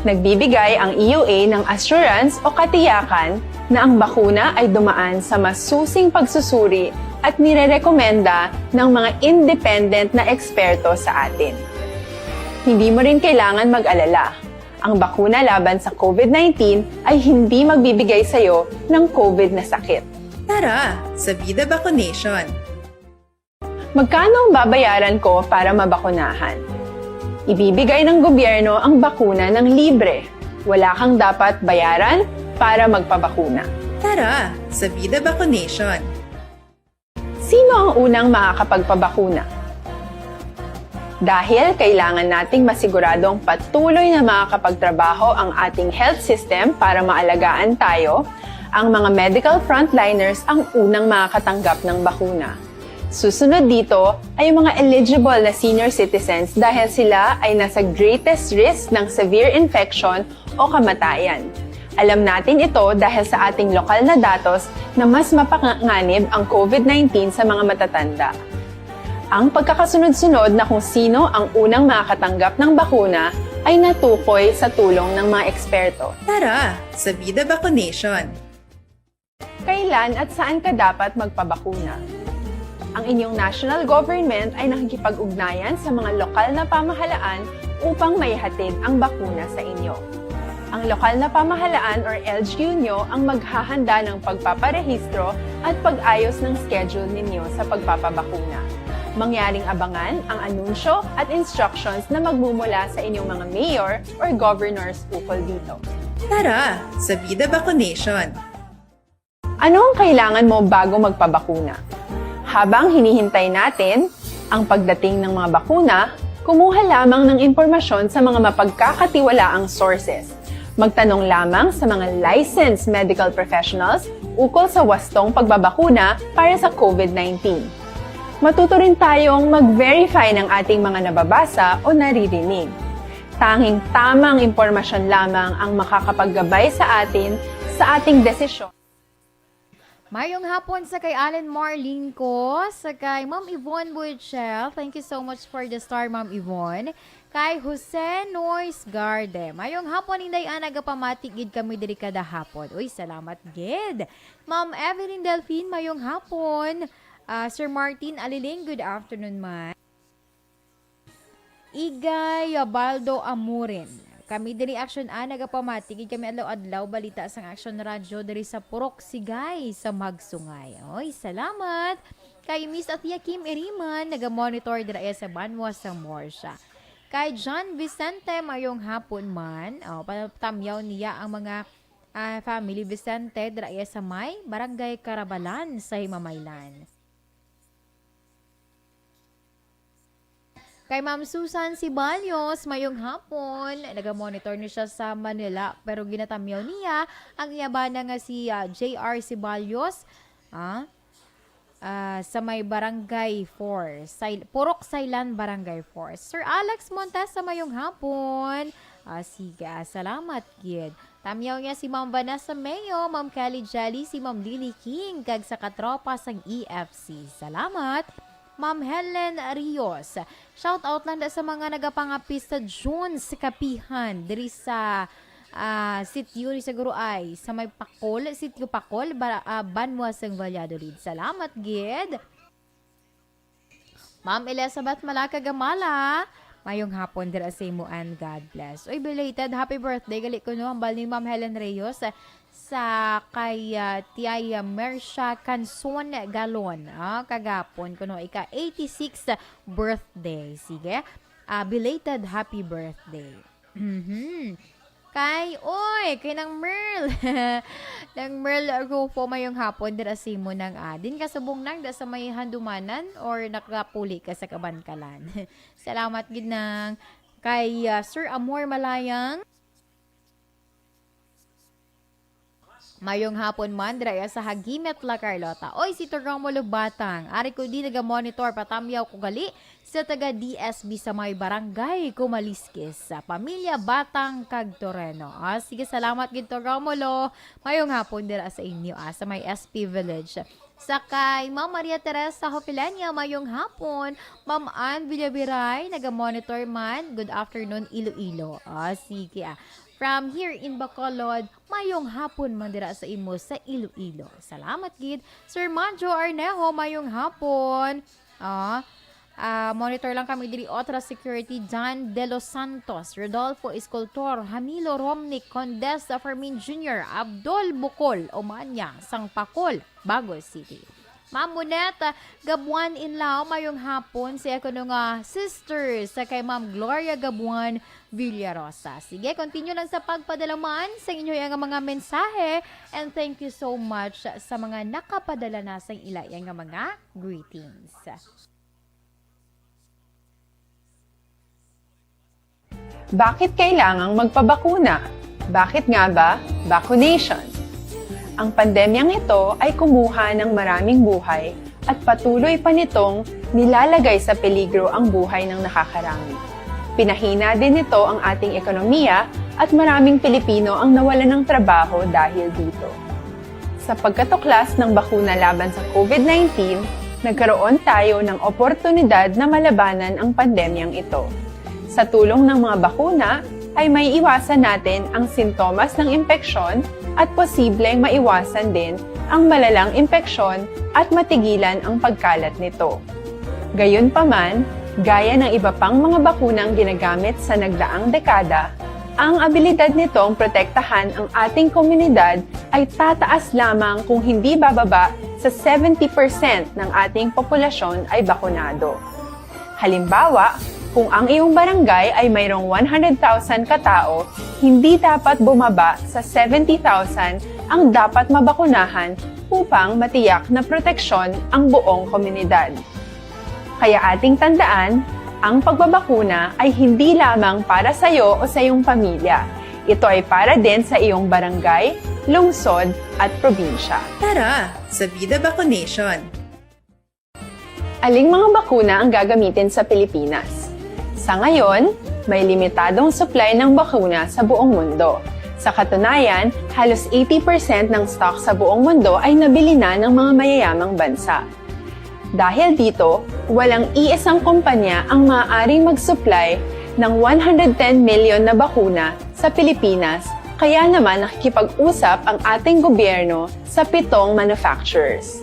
Nagbibigay ang E U A ng assurance o katiyakan na ang bakuna ay dumaan sa masusing pagsusuri at nirerekomenda ng mga independent na eksperto sa atin. Hindi mo rin kailangan mag-alala. Ang bakuna laban sa COVID nineteen ay hindi magbibigay sa iyo ng COVID na sakit. Tara sa Vida Vaccination! Magkano ang babayaran ko para mabakunahan? Ibibigay ng gobyerno ang bakuna ng libre. Wala kang dapat bayaran para magpabakuna. Tara sa Vida Vaccination! Sino ang unang makakapagpabakuna? Dahil kailangan nating masiguradong patuloy na makakapagtrabaho ang ating health system para maalagaan tayo, ang mga medical frontliners ang unang makakatanggap ng bakuna. Susunod dito ay ang mga eligible na senior citizens dahil sila ay nasa greatest risk ng severe infection o kamatayan. Alam natin ito dahil sa ating lokal na datos na mas mapanganib ang COVID nineteen sa mga matatanda. Ang pagkakasunod-sunod na kung sino ang unang makakatanggap ng bakuna ay natukoy sa tulong ng mga eksperto. Tara sa Vida Vaccination! Kailan at saan ka dapat magpabakuna? Ang inyong national government ay nakikipag-ugnayan sa mga lokal na pamahalaan upang maihatid ang bakuna sa inyo. Ang lokal na pamahalaan or L G U nyo ang maghahanda ng pagpaparehistro at pag-ayos ng schedule ninyo sa pagpapabakuna. Mangyaring abangan ang anunsyo at instructions na magmumula sa inyong mga mayor or governors ukol dito. Tara sa Vida Vaccination! Ano ang kailangan mo bago magpabakuna? Habang hinihintay natin ang pagdating ng mga bakuna, kumuha lamang ng impormasyon sa mga mapagkakatiwalaang sources. Magtanong lamang sa mga licensed medical professionals ukol sa wastong pagbabakuna para sa COVID nineteen. Matuto rin tayong mag-verify ng ating mga nababasa o naririnig. Tanging tamang impormasyon lamang ang makakapaggabay sa atin sa ating desisyon. Mayong hapon sa kay Allen Marlingco, sa kay Ma'am Yvonne Buichel. Thank you so much for the star, Ma'am Yvonne. Kay Jose Nois Garde. Mayong hapon, Inday Ana, nagapamati gid kami diri kada hapon. Uy, salamat gid. Ma'am Evelyn Delfin, mayong hapon. Ah, Sir Martin Aliling, good afternoon, man. Igay Baldo Amurin. Kami diri Action A, nagapamati gid kami adlaw-adlaw balita sang Action Radyo diri sa Purok Sigay sa Magsungay. Oy, salamat. Kay Miss Athia Kim Iriman, naga-monitor dira iya sa Banwa sang Morsha. Kay John Vicente, mayong hapon man. Oh, patamyaw niya ang mga, ah, family Vicente dira iya sa may Barangay Carabalan sa Himamaylan. Kay Ma'am Susan Ceballos, mayong hapon. Naga-monitor ni siya sa Manila, pero ginatamyaw niya ang iya bana nga si, ah, J R Ceballos, ah, ah, sa may Barangay four, Say-, Purok Saylan, Barangay four. Sir Alex Montesa, mayong hapon. Ah, sige, ah, salamat gid. Tamyaw niya si Ma'am Vanessa Mayo, Ma'am Kelly Jelly, si Ma'am Lily King, kag sa katropa sang E F C. Salamat, Ma'am Helen Rios. Shout out lang da sa mga nagapangapis sa Jones Kapihan diri sa, ah, sitio ni siguro ay sa may Pakol, sitio Pakol, Bara-, ah, Banwa sang Valladolid. Salamat gid. Ma'am Elizabeth Malaca Gamala, Mayong hapon dira sa imo and God bless. Uy, belated happy birthday gali kuno, hambal ni Ma'am Helen Reyes sa kay, ah, Tiay Mercia Canson Galon, ah, kagapon kuno ika eighty-six birthday. Sige. Ah, belated happy birthday. Mhm. Kay, oy, kay Nang Merl. Nang Merl Rufo, mayong hapon dira sa imo, Nang, ah. Din ka subong, Nang, da sa may handumanan or nakapuli ka sa kabankalan? Salamat gid, Nang. Kay, ah, Sir Amor Malayang, mayong hapon man dira sa Hagimet, La Carlota. Oy, si Toromulo Batang, ari ko di naga-monitor, patamyaw ko gali sa taga D S B sa may barangay Kumaliskis, sa pamilya Batang kag Toreno. Ah, sige, salamat gid, Toromulo. Mayong hapon dira sa inyo, ah, sa may S P Village. Sa kay Ma'am Maria Teresa Hofilenia, mayong hapon. Ma'am Ann Villaviray, naga-monitor man. Good afternoon, Iloilo. Ah, sige, ah. From here in Bacolod, mayong hapon man dira sa imo sa Iloilo. Salamat gid. Sir Manjo Arnejo, mayong hapon. Ah, ah, monitor lang kami diri. Otra Security, John De Los Santos, Rodolfo Escultor, Hamilo Romnick, Condesa Fermin Junior, Abdul Bukol, Umanya, Sangpakol, Bago City. Ma'am Moneta Gabuan Inlaw, mayong hapon sa kuno nga sister sa kay Ma'am Gloria Gabuan Villarosa. Sige, continue lang sa pagpadala man sa inyo nga mga mensahe, and thank you so much sa mga nakapadala na sang ila nga mga greetings. Bakit kailangang magpabakuna? Bakit nga ba vaccination? Ang pandemyang ito ay kumuha ng maraming buhay at patuloy pa nitong nilalagay sa peligro ang buhay ng nakakarami. Pinahina din nito ang ating ekonomiya at maraming Pilipino ang nawalan ng trabaho dahil dito. Sa pagkatuklas ng bakuna laban sa COVID nineteen, nagkaroon tayo ng oportunidad na malabanan ang pandemyang ito. Sa tulong ng mga bakuna, ay may iwasan natin ang sintomas ng impeksyon at posibleng maiwasan din ang malalang impeksyon at matigilan ang pagkalat nito. Gayunpaman, gaya ng iba pang mga bakunang ginagamit sa nagdaang dekada, ang abilidad nitong protektahan ang ating komunidad ay tataas lamang kung hindi bababa sa seventy percent ng ating populasyon ay bakunado. Halimbawa, kung ang iyong barangay ay mayroong one hundred thousand katao, hindi dapat bumaba sa seventy thousand ang dapat mabakunahan upang matiyak na proteksyon ang buong komunidad. Kaya ating tandaan, ang pagbabakuna ay hindi lamang para sa iyo o sa iyong pamilya. Ito ay para din sa iyong barangay, lungsod, at probinsya. Tara, sa Vida Vaccination! Aling mga bakuna ang gagamitin sa Pilipinas? Sa ngayon, may limitadong supply ng bakuna sa buong mundo. Sa katunayan, halos eighty percent ng stock sa buong mundo ay nabili na ng mga mayayamang bansa. Dahil dito, walang iisang kumpanya ang maaaring mag-supply ng one hundred ten million na bakuna sa Pilipinas, kaya naman nakikipag-usap ang ating gobyerno sa pitong manufacturers.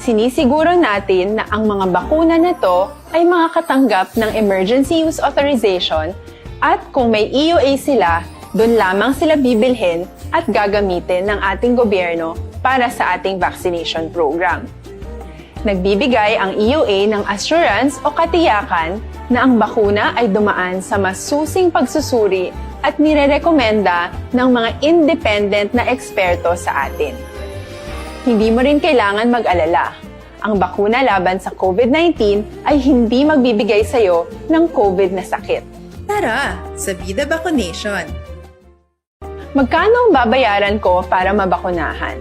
Sinisiguro natin na ang mga bakuna na to ay makakatanggap ng emergency use authorization at kung may E U A sila, doon lamang sila bibilhin at gagamitin ng ating gobyerno para sa ating vaccination program. Nagbibigay ang E U A ng assurance o katiyakan na ang bakuna ay dumaan sa masusing pagsusuri at nirerekomenda ng mga independent na eksperto sa atin. Hindi mo rin kailangan mag-alala. Ang bakuna laban sa COVID nineteen ay hindi magbibigay sa iyo ng COVID na sakit. Tara, sa Vida Vaccination! Magkano ang babayaran ko para mabakunahan?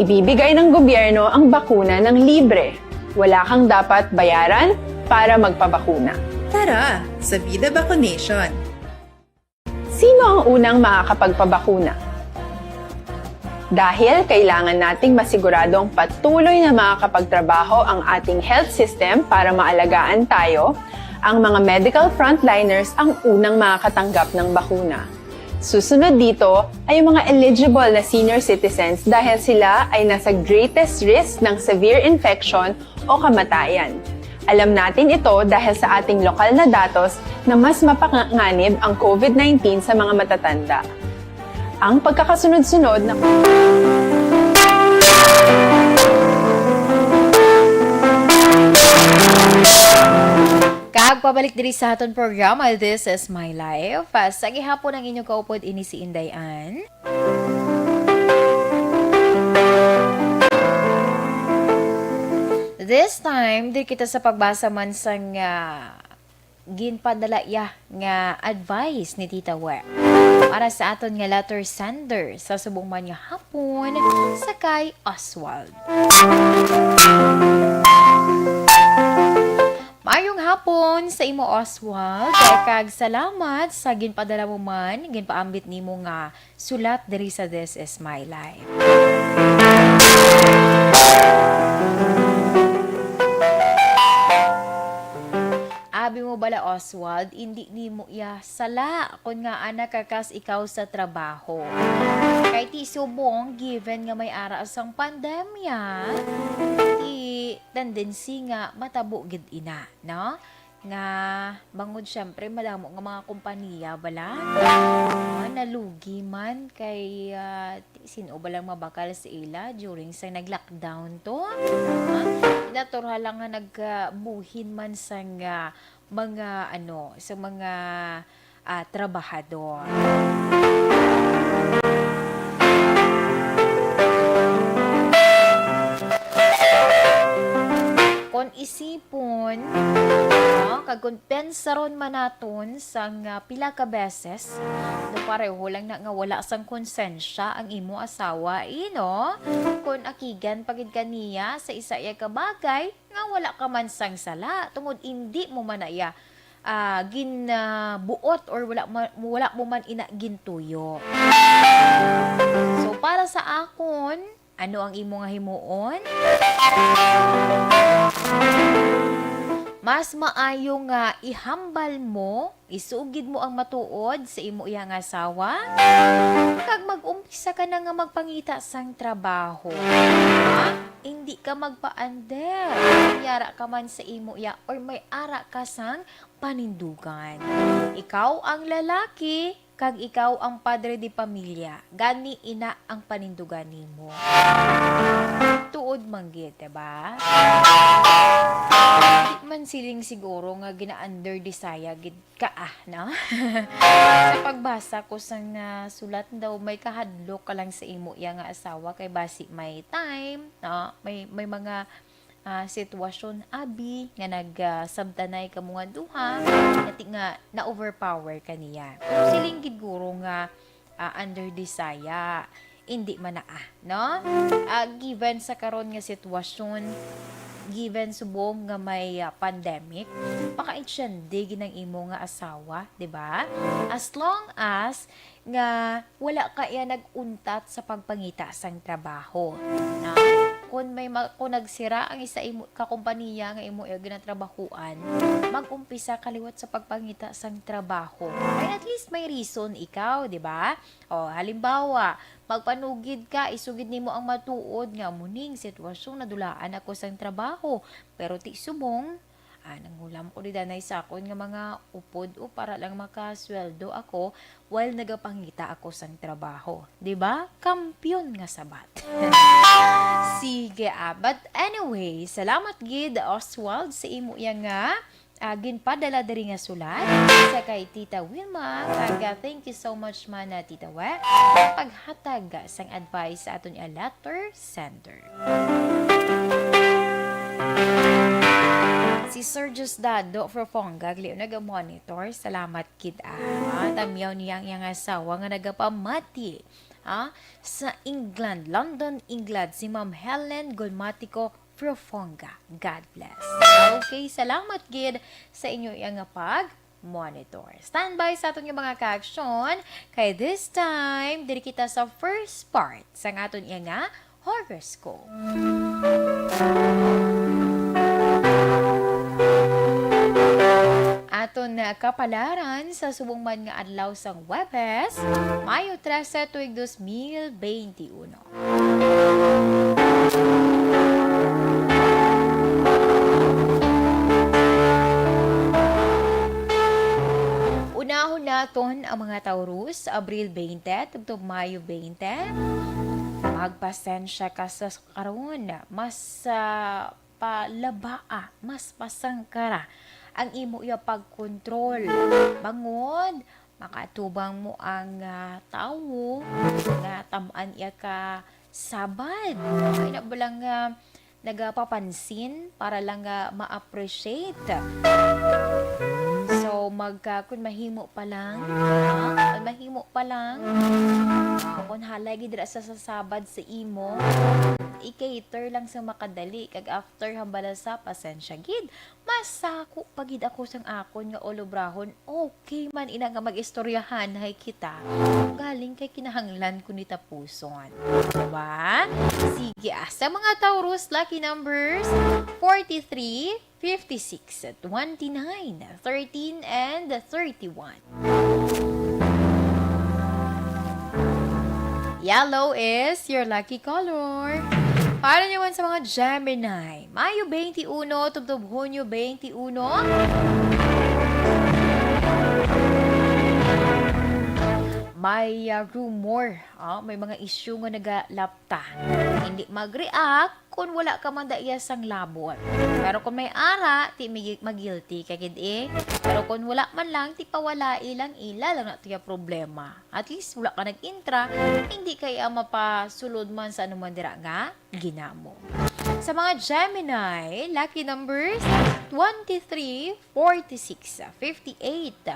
Ibibigay ng gobyerno ang bakuna ng libre. Wala kang dapat bayaran para magpabakuna. Tara, sa Vida Vaccination! Sino ang unang makakapagpabakuna? Dahil kailangan nating masiguradong patuloy na makakapagtrabaho ang ating health system para maalagaan tayo, ang mga medical frontliners ang unang makakatanggap ng bakuna. Susunod dito ay ang mga eligible na senior citizens dahil sila ay nasa greatest risk ng severe infection o kamatayan. Alam natin ito dahil sa ating lokal na datos na mas mapanganib ang COVID nineteen sa mga matatanda. Ang pagkakasunod-sunod na Kag pabalik diri sa aton programa, This is My Life. Ah, sa gihapon ang inyong kaupod, ini si Inday Ann. This time, di kita sa pagbasa man sang, ah, ginpadala iya nga advice ni Tita We para sa aton nga letter sender sa subong man nga hapon sa kay Oswald. Mayong hapon sa imo, Oswald, kag salamat sa ginpadala mo man, ginpaambit nimo nga sulat diri sa This Is My Life. Abi mo bala, Oswald, indi nimo iya sala kon ngaa nakakas ikaw sa trabaho. Kay ti subong, given nga may ara sang pandemya, ti tendency nga matabo gid ina, no? Nga bangod, syempre, madamo nga mga kompaniya bala, ah, nalugi man kay, ah, ti-, sin-o ba lang mabakal sa ila during sa nag-lockdown to? Ah, natural lang nga nagbuhin man sang, ah, mga, ano, sa mga, ah, trabahador. Kon isipon, no, kag kon pensaron man naton sang, ah, pila ka beses, no, pareho lang na nga wala sang konsensya ang imo asawa, eh, no? Kon akigan pa gid ka niya sa isa iya ka bagay, nga wala ka man sang sala, tungod indi mo man na iya, ah, ginbuot or wala ma-, wala mo man ina gintuyo. So, para sa akon, ano ang imo nga himuon? Mas maayo nga ihambal mo, isugid mo ang matuod sa imo iya nga asawa, kag mag-umpisa ka na nga magpangita sang trabaho. Ha? Indi ka magpaandar. Yara ka man sa imo iya or may ara ka sang panindugan. Ikaw ang lalaki, kag ikaw ang padre de pamilya. Gani ina ang panindugan nimo. Tuod man gid, diba? Di man siling siguro nga gina-under desire gid ka, ah, no? Sa pagbasa ko sang, ah, sulat daw, may kahadlok ka lang sa imo iya nga asawa kay basi may time, no? May, may mga, ah, sitwasyon, abi, nga nag, ah, sabtanay kamo nga duha, nga ti-, nga na-overpower ka niya. Pero siling gid guro nga, ah, under desire. Indi man na, ah, no? Ah, given sa karon nga sitwasyon, given subong nga may, ah, pandemic, pakaintiende gid ang imo nga asawa, di ba? As long as nga wala ka iya nag-untat sa pagpangita sang trabaho, no? Kung may ma-, kung nagsira ang isa imo ka kompanya nga imo iya ginatrabahuan, mag-umpisa ka liwat sa pagpangita sang trabaho. Kay at least may reason ikaw, di ba? O, halimbawa, magpanugid ka, isugid nimo ang matuod nga, "Amo ning sitwasyon, nadulaan ako sang trabaho, pero ti subong, ah, nanghulam ko dida nay sakon nga mga upod o para lang makasweldo ako while nagapangita ako sang trabaho." Di ba? Kampiyon nga sabat. Sige, ah. But anyway, salamat gid, Oswald, sa imo iya nga ah, ginpadala diri nga sulat sa kay Tita Wilma. Kag, ah, thank you so much man, ah, Tita We, paghatag sang advice sa aton nga letter sender. Si Sir Diosdado Profonga, gali naga-monitor. Salamat gid, ah. Tamyaw niya ang iyang asawa nga nagapamati, ah, sa England, London, England, si Ma'am Helen Golmatico Profonga. God bless. Okay, salamat gid sa inyo iya nga pag-monitor. Standby sa aton nga mga kaaksyon, kay this time, diri kita sa first part sang aton iya nga horoscope. Aton na kapalaran sa subong man nga adlaw sang Huwebes, Mayo trese, tuig dos mil benti uno. Ang mga Taurus, Abril twenty tubtob Mayo twenty, magpasensya ka sa karon. Mas, ah, palabaa, mas pasangkara ang imo iya pagkontrol. Bangod, makaatubang mo ang, ah, tawo nga tam-an iya ka sabad. Ay na ba lang, ah, nagapapansin para lang nga ma-appreciate. So, magka-, kung mahimo pa lang, ha? Kung mahimo pa lang, ah, kung halay gid dira sa sasabad sa imo, i-cater lang sa makadali. Kag after hambala sa pasensya gid, masako pa gid ako sang akon nga olobrahon. Okay man ina nga mag-istoryahan hay kita. Galing kay kinahanglan ko ni tapuson. Diba? Sige, ah, sa mga Taurus, lucky numbers, forty-three, fifty-six, twenty-nine, thirteen, and thirty-one. Yellow is your lucky color. Para naman sa mga Gemini, Mayo twenty-one tubtob Hunyo twenty-one. May, ah, rumor, ah, may mga issue nga nagalapta. Hindi mag-react kung wala ka man da iya sang labot. Pero kung may ara, ti magi-, magilty ka gid eh. Pero kung wala man lang, ti pawalai lang ila lang na tuya problema. At least wala ka nag-intra, hindi kaya mapasulod man sa anuman dira nga ginamo. Sa mga Gemini, lucky numbers, twenty-three, forty-six, fifty-eight,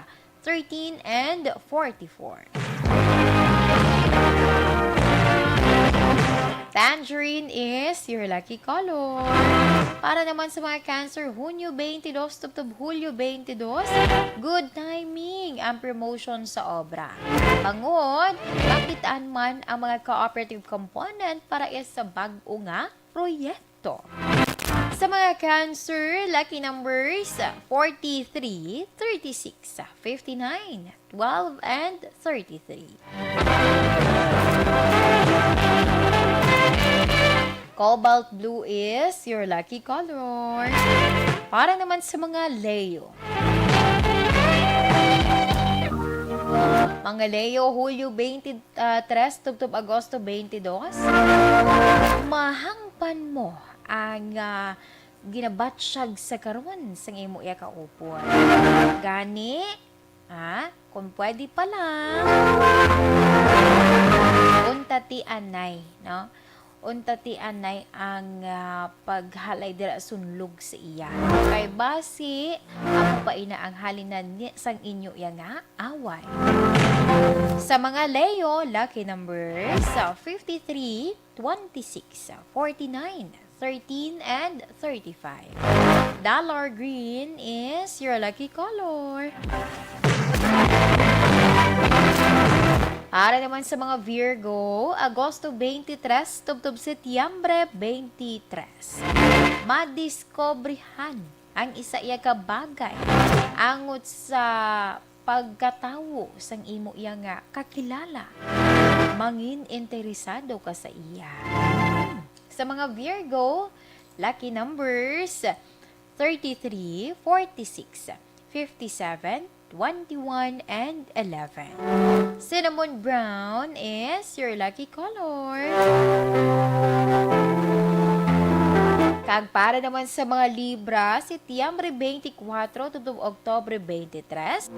thirteen, and forty-four. Tangerine is your lucky color. Para naman sa mga Cancer, Hunyo twenty-two tubtob Hulyo twenty-two, good timing ang promotion sa obra. Bangod, makitaan man ang mga cooperative component para sa bag-o nga proyekto. Sa mga Cancer, lucky numbers, forty-three, thirty-six, fifty-nine, twelve, and thirty-three. Cobalt blue is your lucky color. Para naman sa mga Leo. Mga Leo, Hulyo twenty, ah, tres tubtob Agosto twenty-dos, mahangpan mo ang, ah, ginabatsyag sa karon sang imo iya kaupod. Gani, ah, kung pwede pa lang, unta ti anay, no? Unta ti anay ang, ah, paghalay dira sunlog sa iya. Kay basi, amo pa ina ang halinan ni, sang inyo iya nga away. Sa mga Leo, lucky numbers, ah, fifty-three, twenty-six, forty-nine, thirteen, and thirty-five. Dollar green is your lucky color. Para naman sa mga Virgo, Agosto twenty-three tubtob Setyembre twenty-three, madiskobrehan ang isa iya ka bagay angot sa pagkatawo sang imo iya nga kakilala. Mangin interesado ka sa iya. Sa mga Virgo, lucky numbers, thirty-three, forty-six, fifty-seven, twenty-one, and eleven. Cinnamon brown is your lucky color. Kag para naman sa mga Libra, Setyembre twenty-four tubtob Oktubre twenty-three,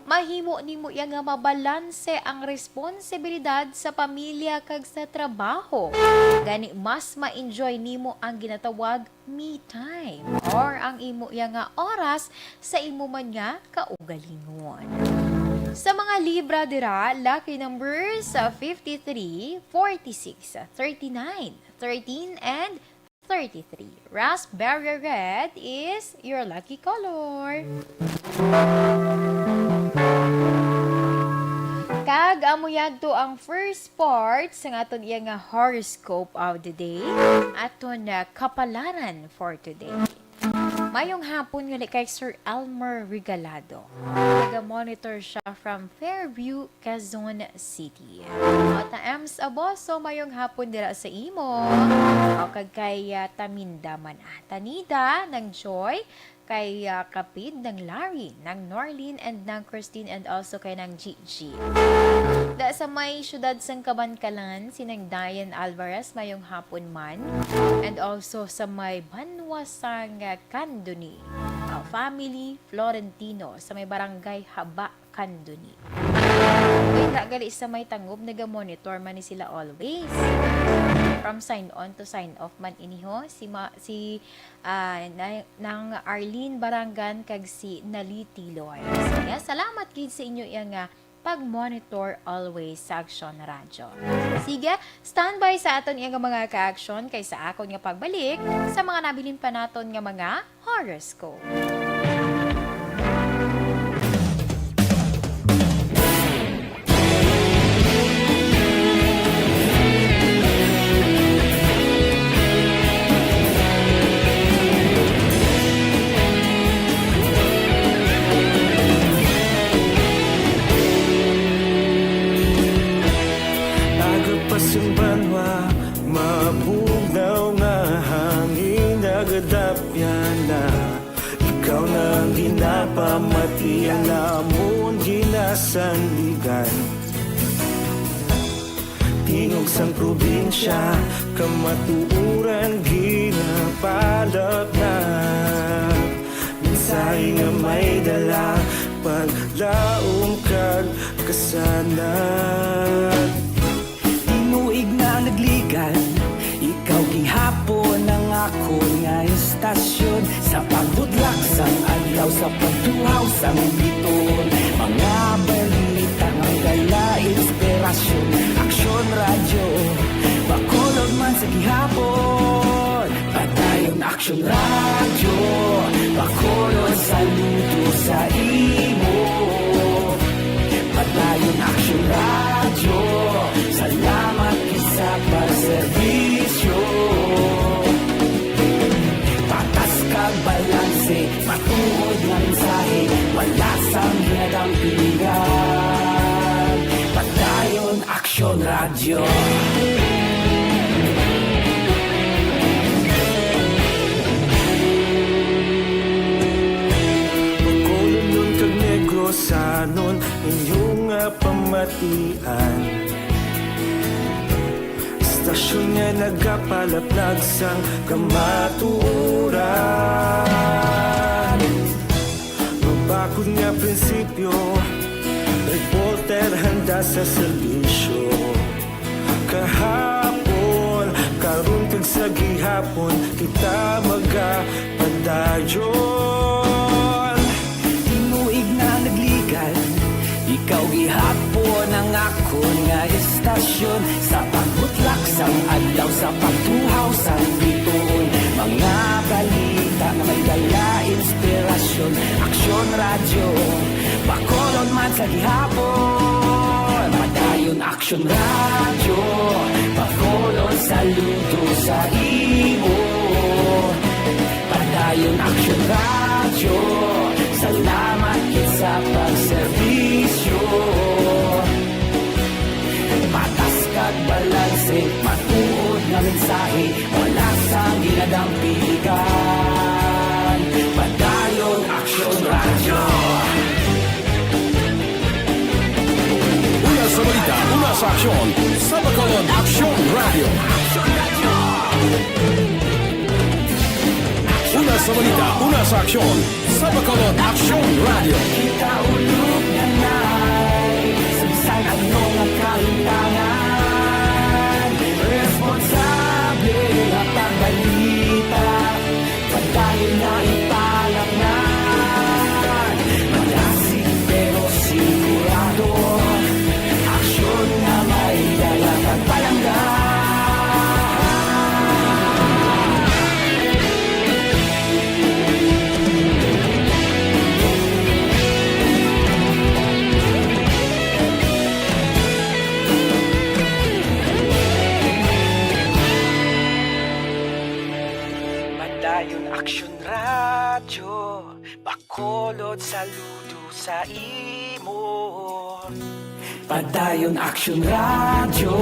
mahimo nimo iya nga mabalanse ang responsibilidad sa pamilya kag sa trabaho. Gani, mas ma-enjoy nimo ang ginatawag me time or ang imo iya nga oras sa imo man nga kaugalingon. Sa mga Libra dira, lucky numbers, ah, fifty-three, forty-six, thirty-nine, thirteen, and thirty-three. Raspberry red is your lucky color. Kag amo yadto ang first part sa aton iya nga horoscope of the day. Aton na kapalaran for today. Mayong hapon ngali kay Sir Elmer Regalado. Naga-monitor siya from Fairview, Quezon City. At Ems Aboso, mayong hapon dira sa imo. O kag kay, ah, Taminda man, ah, Tanida, Nang Joy, kay, ah, kapid nang Larry, nang Norlene, and nang Christine, and also kay nang Gigi. Da sa may siyudad sang Kabankalan, si nang Diane Alvarez, mayong hapon man. And also sa may banwa sang, ah, Candoni, ah, family Florentino, sa may barangay Haba, Candoni. Uy, da gali sa may Tangub, naga-monitor man ni sila always. From sign on to sign off man ini ho, si ma-, si, ah, na-, nang Arlene Barangan kag si Naliti Loy. Sige, salamat gid sa inyo iya nga pag-monitor always sa Aksyon Radyo. Sige, standby sa aton iya nga mga ka-aksyon kay sa akon nga pagbalik sa mga nabilin pa naton nga mga horoscope. Aga pa sing banwa, mabugnaw nga hangin nagadapyan na. Ikaw na ang ginapamati, ang amon ginasandigan. Tingog sang probinsya, kamatuoran ginapalapnap. Mensahe nga may dala, paglaom kag kasanag. Tinuig na nagligan, ikaw gihapon ang akon nga istasyon. Sa pagbudlak sang adlaw, sa pagtuhaw sang biton, mga balita nga dala inspirasyon. Aksyon Radyo, Bacolod man sa gihapon. Padayon Aksyon Radyo, Bacolod, saludo sa imo. Padayon Aksyon Radyo, salamat gid sa pagserbisyo. Patas kag balanse, matuod nga mensahe, wala sang ginadampigan. Padayon Aksyon Radyo. Bacolodnon kag Negrosanon, inyo nga pamatian. Istasyon nga nagapalaplag sang kamatuoran. Mabakod nga prinsipyo, reporter handa sa serbisyo. Kahapon, karon kag sa gihapon, kita magapadayon. Tinuig na nagligan, ikaw gihapon ang akon nga istasyon. Sa pagbutlak sang adlaw, sa pagtuhaw sang bituon, mga balita nga may dala inspirasyon. Aksyon Radyo, Bacolod man sa gihapon. Padayon Aksyon Radyo, Bacolod, saludo sa imo. Padayon Aksyon Radyo, salamat gid sa pagserbisyo. Patas kag balanse, matuod nga mensahe, wala sang ginadampigan. Padayon Aksyon Radyo. Una sa balita, una sa aksyon, sa Bacolod Aksyon Radyo. Una sa balita, una sa aksyon, sa Bacolod Aksyon Radyo. Kita ulog na na'y sa bisan ano nga kahimtangan. Responsable nga pagbalita, padayon na ipalapngan. Malasig pero sigurado, aksyon nga may dala kag palangga. Padayon Aksyon Radyo, Bacolod, saludo sa imo. Padayon Aksyon Radyo,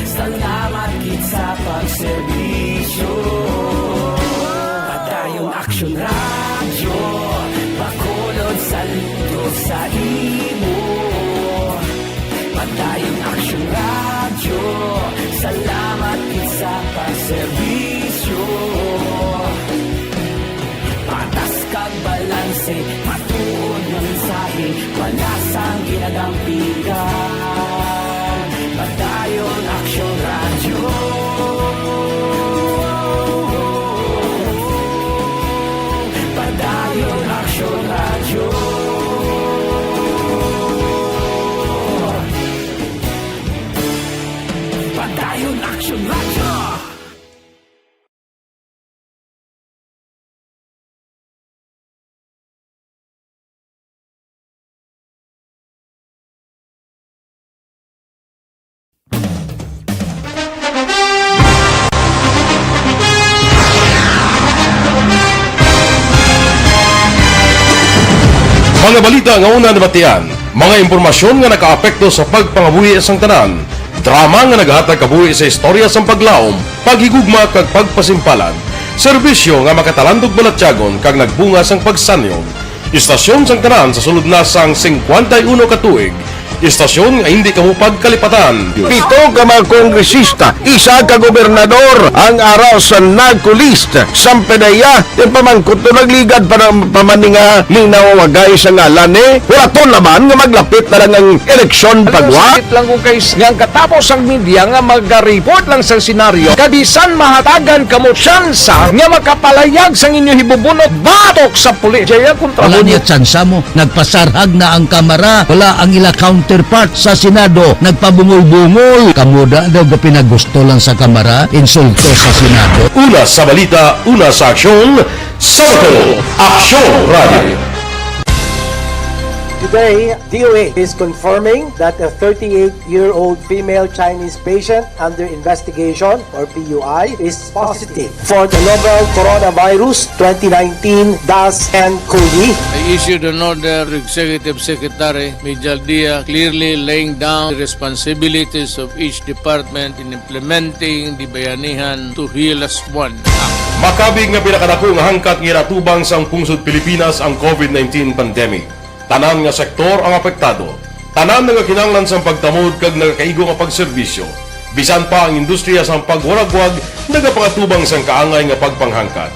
salamat gid sa pagserbisyo. Padayon Aksyon Radyo, Mga balita nga una nabatian, mga impormasyon nga nakaapekto sa pagpangabuhi sang tanan, drama nga naghatag kabuhi sa istorya sang paglaom, paghigugma kag pagpasimpalan, serbisyo nga makatalandog balatyagon kag nagbunga sang pagsanyon. Istasyon sang tanan sa sulod na sang singkwenta y uno ka tuig, istasyon nga hindi kamo pagkalipatan. Pito ka mga kongresista, isa ka gobernador ang ara sa NAGCO list. Sampedeya, yung pamangkot to nagligad pa ng pamaninga, linawagay sa ngalan eh. Wala to naman nga maglapit na lang ang eleksyon pagwa. Sakit lang kung kay nga ang katapos ang media nga maga-report lang sa senaryo, kabisan mahatagan kamo tsansa nga makapalayag sang inyo hibubunot batok sa pulis. Jaya kontra Wala mo niya tsansa mo. Nagpasarhag na ang Kamara. Wala ang ila counterpart sa Senado. Nagpabungol-bungol. Kamo da daw ga pinagusto lang sa Kamara, insulto sa Senado. Una sa balita, una sa aksyon, sa Bacolod, Aksyon Radio. Today, D O H is confirming that a thirty-eight-year-old female Chinese patient under investigation, or P U I, is positive for the novel coronavirus twenty nineteen dash N cov. I issued an order to Executive Secretary Mijal Dia, clearly laying down the responsibilities of each department in implementing the Bayanihan to Heal As One Act. Makabig nga pinakadako nga hangkat nga ginatubang sang pungsod Pilipinas ang covid nineteen pandemic. Tanan nga sektor ang apektado. Tanan nagakinahanglan sang pagtamod kag nagakaigo nga pagserbisyo. Bisan pa ang industriya sang pagwaragwag nagapakatubang sang kaangay nga pagpanghangkat.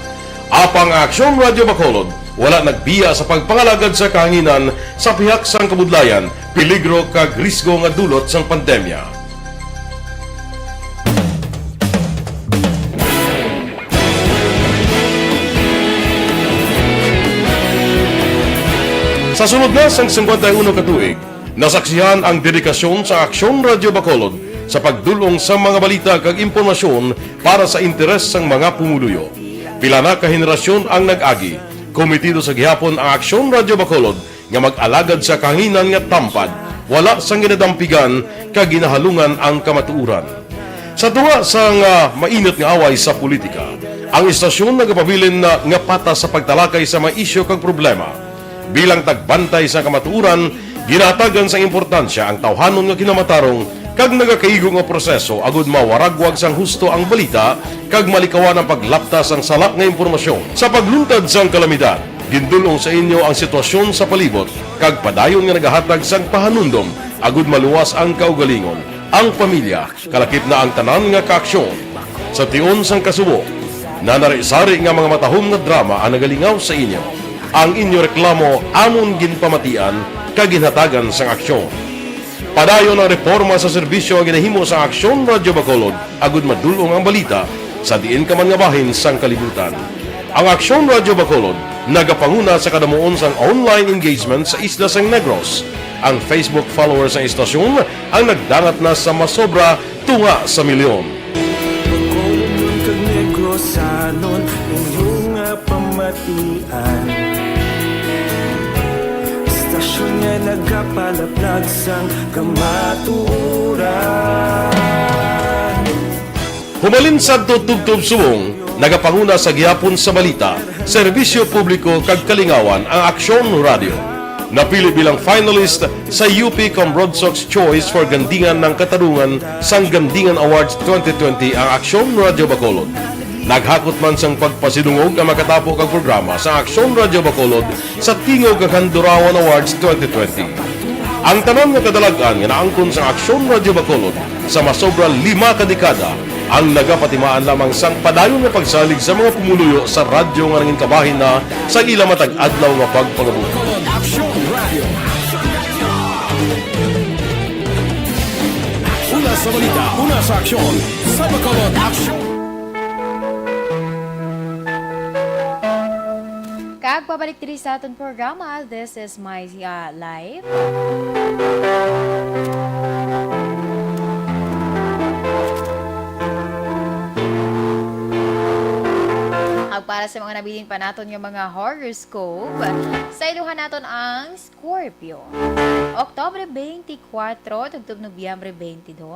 Apang ang Aksyon Radio Bacolod wala nagbiya sa pagpangalagad sa kahanginan sa pihak sang kabudlayan, peligro kag risgo nga dulot sang pandemya. Sa sulod na sang singkwenta y uno ka tuig, nasaksihan ang dedikasyon sa Aksyon Radio Bacolod sa pagdul-ong sa mga balita kag impormasyon para sa interes sang mga pumuluyo. Pila na ka henerasyon ang nag-agi. Komitido sa gihapon ang Aksyon Radio Bacolod nga mag-alagad sa kahanginan nga tampad, wala sang ginadampigan kag ginahalungan ang kamatuoran. Sa tunga sang, ah, mainit nga away sa politika, ang istasyon nagapabilin na nga patas sa pagtalakay sa mga isyu kag problema. Bilang tagbantay sa kamatuoran, ginahatagan sang importansya ang tawhanon nga kinamatarong kag nagakaigo nga proseso agud mawaragwag sang husto ang balita kag malikawan ang paglapta sang sala nga impormasyon. Sa pagluntad sang kalamidad, gindul-ong sa inyo ang sitwasyon sa palibot kag padayon nga nagahatag sang pahanumdom agud maluwas ang kaugalingon, ang pamilya, kalakip na ang tanan nga kaaksyon. Sa tion sang kasubo, nanari-sari nga mga matahom nga drama ang nagalingaw sa inyo. Ang inyo reklamo amon ginpamatian kag ginhatagan sang aksyon. Padayon ang reporma sa serbisyo nga ginahimo sa Aksyon Radyo Bacolod agud madul-ong ang balita sa diin ka man nga bahin sang kalibutan. Ang Aksyon Radyo Bacolod nagapanguna sa kadamuon sang online engagement sa isla sang Negros. Ang Facebook followers sang istasyon ang nagdangat na sa masobra tunga sa milyon. Bacolodnon kag Negrosanon, inyo nga pamatian. Istasyon nga nagapalaplag sang kamatuoran. Humalin sadto tubtob subong, nagapanguna sa gihapon sa balita, serbisyo publiko kag kalingawan ang Aksyon Radio. Napili bilang finalist sa U P Cambrodsoc's Choice for Gandingan ng Katarungan sang Gandingan Awards twenty twenty ang Aksyon Radio Bacolod. Naghakot man sang pagpasidungog ang makatapo kag programa sa Aksyon Radio Bacolod sa Tingog kag Handurawan Awards twenty twenty. Ang tanan nga kadalag-an nga naangkon sang Aksyon Radio Bacolod sa masobra lima ka dekada ang nagapatimaan lamang sang padayon nga pagsalig sa mga pumuluyo sa radyo nga nangin kabahin na sa ila matag adlaw nga pagpangabuhi. Bacolod Aksyon Radio. Una sa balita, una sa aksyon, sa Bacolod Aksyon. Kag pabalik diri sa aton programa, this is my, uh, life. Ag para sa mga nabilin pa naton nga mga horoscope, sa iluhan naton ang Scorpio. Oktubre twenty-four, tubtob Nobyembre twenty-two.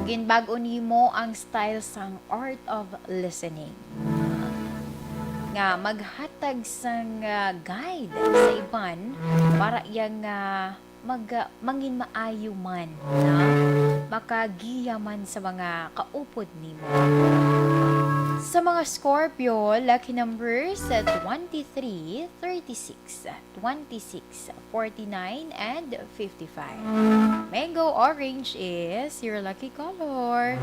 Ginbag-o nimo ang style sang art of listening. nga maghatag sang, ah, guide sa iban para iya nga mag-, ah, mangin maayo man, na makagiya man sa mga kaupod nimo. Sa mga Scorpio, lucky numbers, ah, twenty-three, thirty-six, twenty-six, forty-nine, and fifty-five. Mango orange is your lucky color.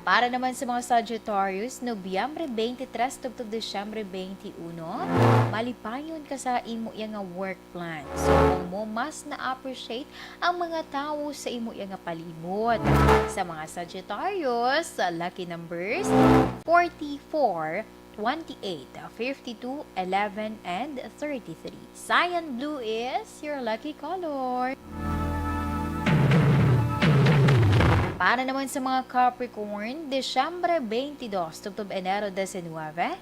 Para naman sa mga Sagittarius, Nobyembre twenty-three tubtob Disyembre twenty-one, malipayon ka sa imo iya nga work plan. So, mo mas na-appreciate ang mga tawo sa imo iya nga palibot. Sa mga Sagittarius, lucky numbers, forty-four, twenty-eight, fifty-two, eleven, and thirty-three. Cyan blue is your lucky color. Para naman sa mga Capricorn, Disyembre twenty-two tubtob Enero diecinueve,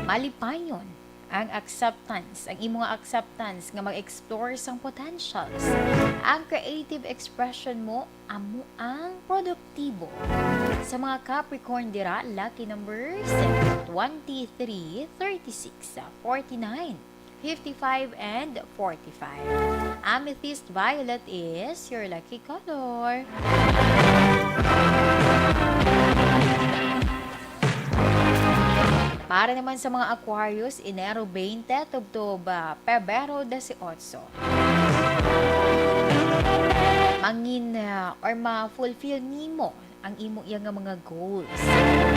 malipayon ang acceptance, ang imo nga acceptance nga mag-explore sang potentials. Ang creative expression mo amo ang produktibo. Sa mga Capricorn dira, lucky numbers, twenty-three, thirty-six, forty-nine, fifty-five, and forty-five. Amethyst violet is your lucky color. Para naman sa mga Aquarius, Enero twenty tubtob, ah, Pebrero dieciocho. Mangin, ah, or ma-fulfill nimo ang imo iya nga mga goals.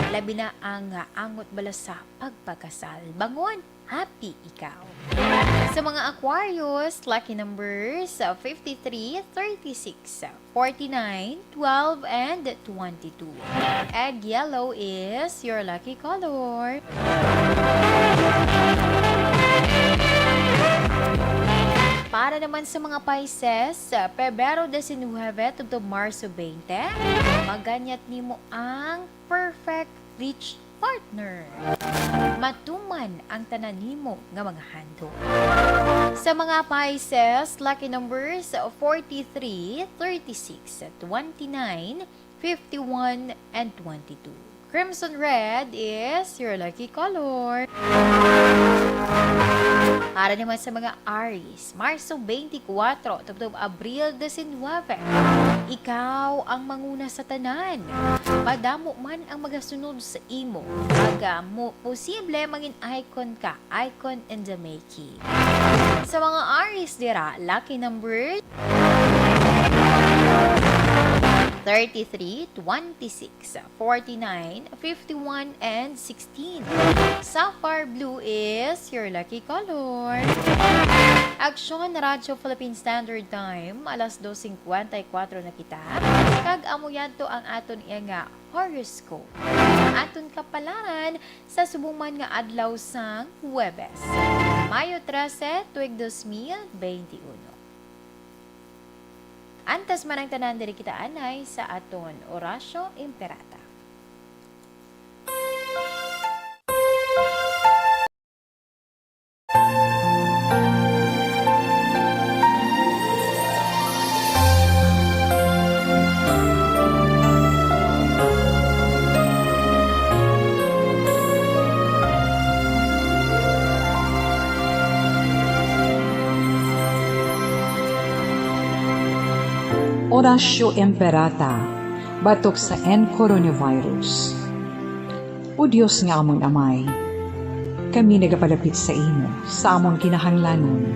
Labi na ang, ah, angot bala sa pagpakasal. Bangon, happy ikaw. Sa mga Aquarius, lucky numbers, ah, fifty-three, thirty-six, forty-nine, twelve, and twenty-two. Egg yellow is your lucky color. Para naman sa mga Pisces, sa Pebrero diecinueve tubtob Marso twenty, maganyat nimo ang perfect rich partner. Matuman ang tanan nimo nga mga handom. Sa mga Pisces, lucky numbers forty-three, thirty-six, twenty-nine, fifty-one, and twenty-two. Crimson red is your lucky color. Para naman sa mga Aries, Marso twenty-four tubtob Abril diecinueve, ikaw ang manguna sa tanan. Madamo man ang magasunod sa imo, ag, ah, mo, posible mangin icon ka, icon in the making. Sa mga Aries dira, lucky number thirty-three, twenty-six, forty-nine, fifty-one, and sixteen. Sapphire blue is your lucky color. Aksyon, Radyo Philippine Standard Time, alas dos cincuenta y cuatro na kita. Kag amo yadto ang aton iya nga horoscope. Aton kapalaran sa subong man nga adlaw sang Huwebes, Mayo trese, tuig dos mil bente uno. Antas man ang tanan, diri kita anay sa aton Orasyo Imperata. Orasyo Imperata, batok sa N coronavirus. O Dios nga amon Amay, kami nagapalapit sa imo sa amon kinahanglanon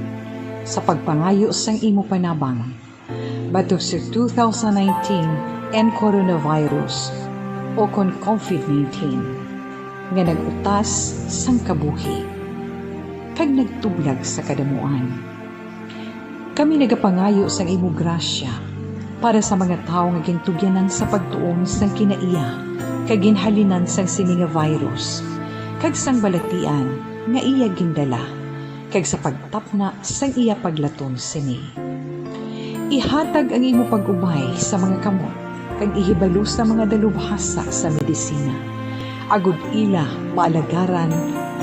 sa pagpangayo sang imo panabang batok sa two thousand nineteen N coronavirus, o kon COVID nineteen, nga nag-utas sang kabuhi kag nagtublag sa kadamuan. Kami nagapangayo sang imo grasya para sa mga tawo nga gintugyanan sa pagtuon sang kinaiya kag ginhalinan sang sini nga virus, kag sang balatian nga iya gindala, kag sa pagtapna sang iya paglaton sini. Ihatag ang imo pag-ubay sa mga kamot, kag ihibalo sa mga dalubhasa sa medisina, agod ila maalagaran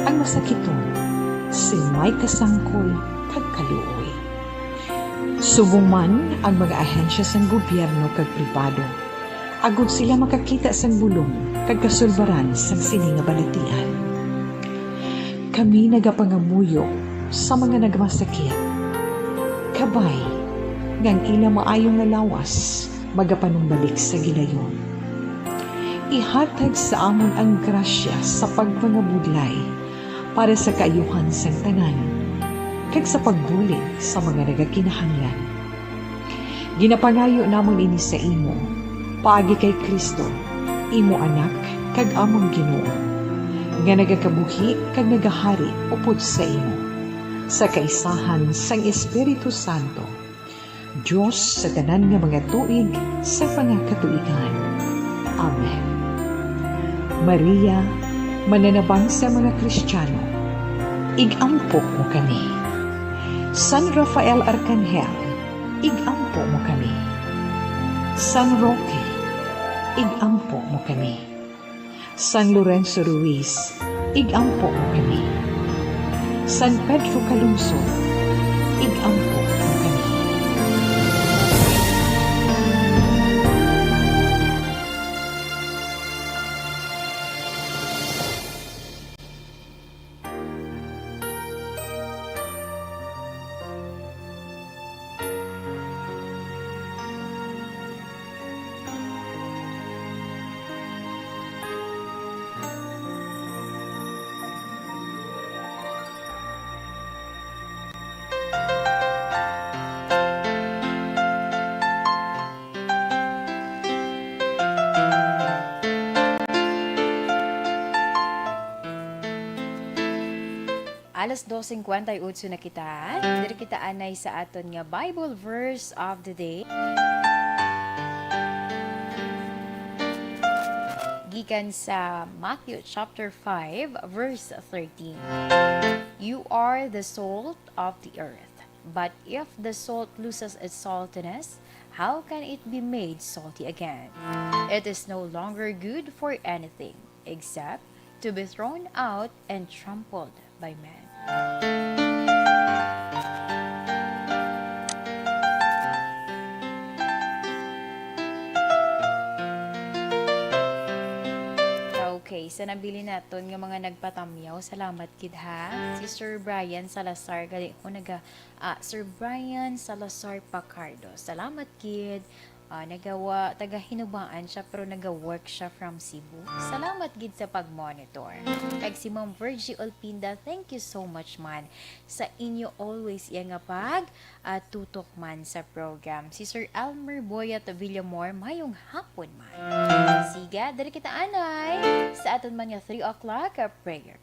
ang masakiton sing may kasangkol kag kaluoy. Subong man ang mga ahensya sang gobyerno kag pribado, agod sila makakita sang bulong kag kasulbaran sang sini nga balatian. Kami nagapangamuyo sa mga nagmasakit, kabay nga ang ila maayo nga lawas magapanumbalik sa gilayon. Ihatag sa amon ang grasya sa pagpangabudlay para sa kaayuhan sang tanan, kag sa pagbulig sa mga nagakinahanglan. Ginapangayo namon ini sa imo, paagi kay Cristo, imo Anak kag amon Ginoo, nga nagakabuhi kag nagahari upod sa imo, sa kaisahan sang Espiritu Santo, Dios sa tanan nga mga tuig sa mga katuigan. Amen. Maria, mananabang sa mga Kristiyano, ig-ampo mo kami. San Rafael Arcangel, ig-ampo mo kami. San Roque, ig-ampo mo kami. San Lorenzo Ruiz, ig-ampo mo kami. San Pedro Calungsod, ig-ampo mo kami. Alas dos cincuenta y ocho na kita. Diri kita anay sa aton nga Bible verse of the day. Gikan sa Matthew chapter five, verse thirteen. "You are the salt of the earth, but if the salt loses its saltiness, how can it be made salty again? It is no longer good for anything except to be thrown out and trampled by men." Okay, sa nabilin naton nga mga nagpatamyaw, salamat gid ha. Si Sir Brian Salazar, gali ko naga, ah, Sir Brian Salazar Pacardo, salamat gid. Ah, nagawa, taga Hinubaan siya, pero naga-work siya from Cebu. Salamat gid sa pag-monitor. Kag si Ma'am Virgie Olpinda, thank you so much man sa inyo always iya nga pag, ah, tutok man sa program. Si Sir Elmer Boyat Villamor, mayong hapon man. Siga, diri kita anay sa aton man nga three o'clock, ah, prayer.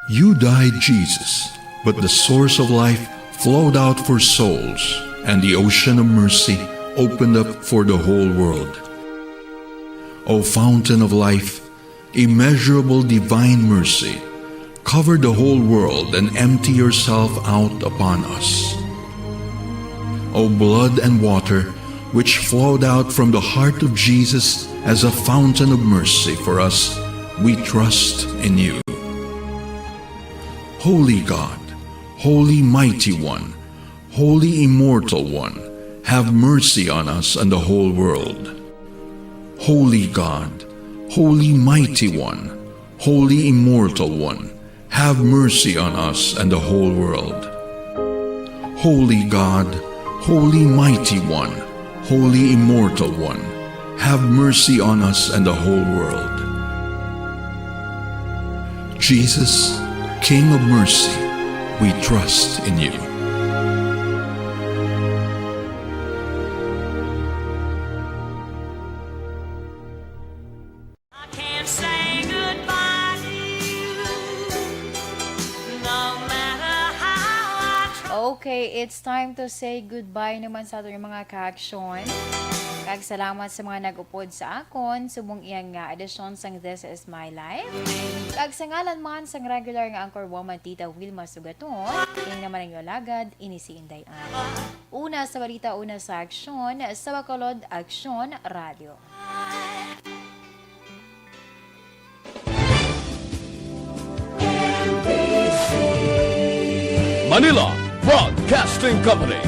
You died, Jesus, but the source of life flowed out for souls, and the ocean of mercy opened up for the whole world. O fountain of life, immeasurable divine mercy, cover the whole world and empty yourself out upon us. O blood and water, which flowed out from the heart of Jesus as a fountain of mercy for us, we trust in you. Holy God, Holy Mighty One, Holy Immortal One, have mercy on us and the whole world. Holy God, Holy Mighty One, Holy Immortal One, have mercy on us and the whole world. Holy God, Holy Mighty One, Holy Immortal One, have mercy on us and the whole world. Jesus, King of mercy, we trust in you. I can't say goodbye to you, no matter how I try. Okay, it's time to say goodbye naman sa aton mga ka-aksyon. Kag salamat sa mga nag-upod sa akon subong iya nga edisyon sang This Is My Life. Kag sa ngalan man sang regular nga anchor woman, Tita Wilma Sugaton, ini naman ang inyo alagad, ini si Inday Ann. Una sa balita, una sa aksyon, sa Bacolod Aksyon Radyo. Manila Broadcasting Company.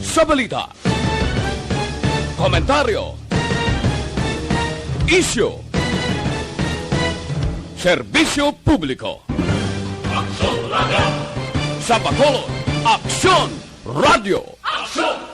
Sa balita, komentaryo, isyu, serbisyo publiko. Aksyon Radio. Sa Bacolod, Aksyon Radio. Aksyon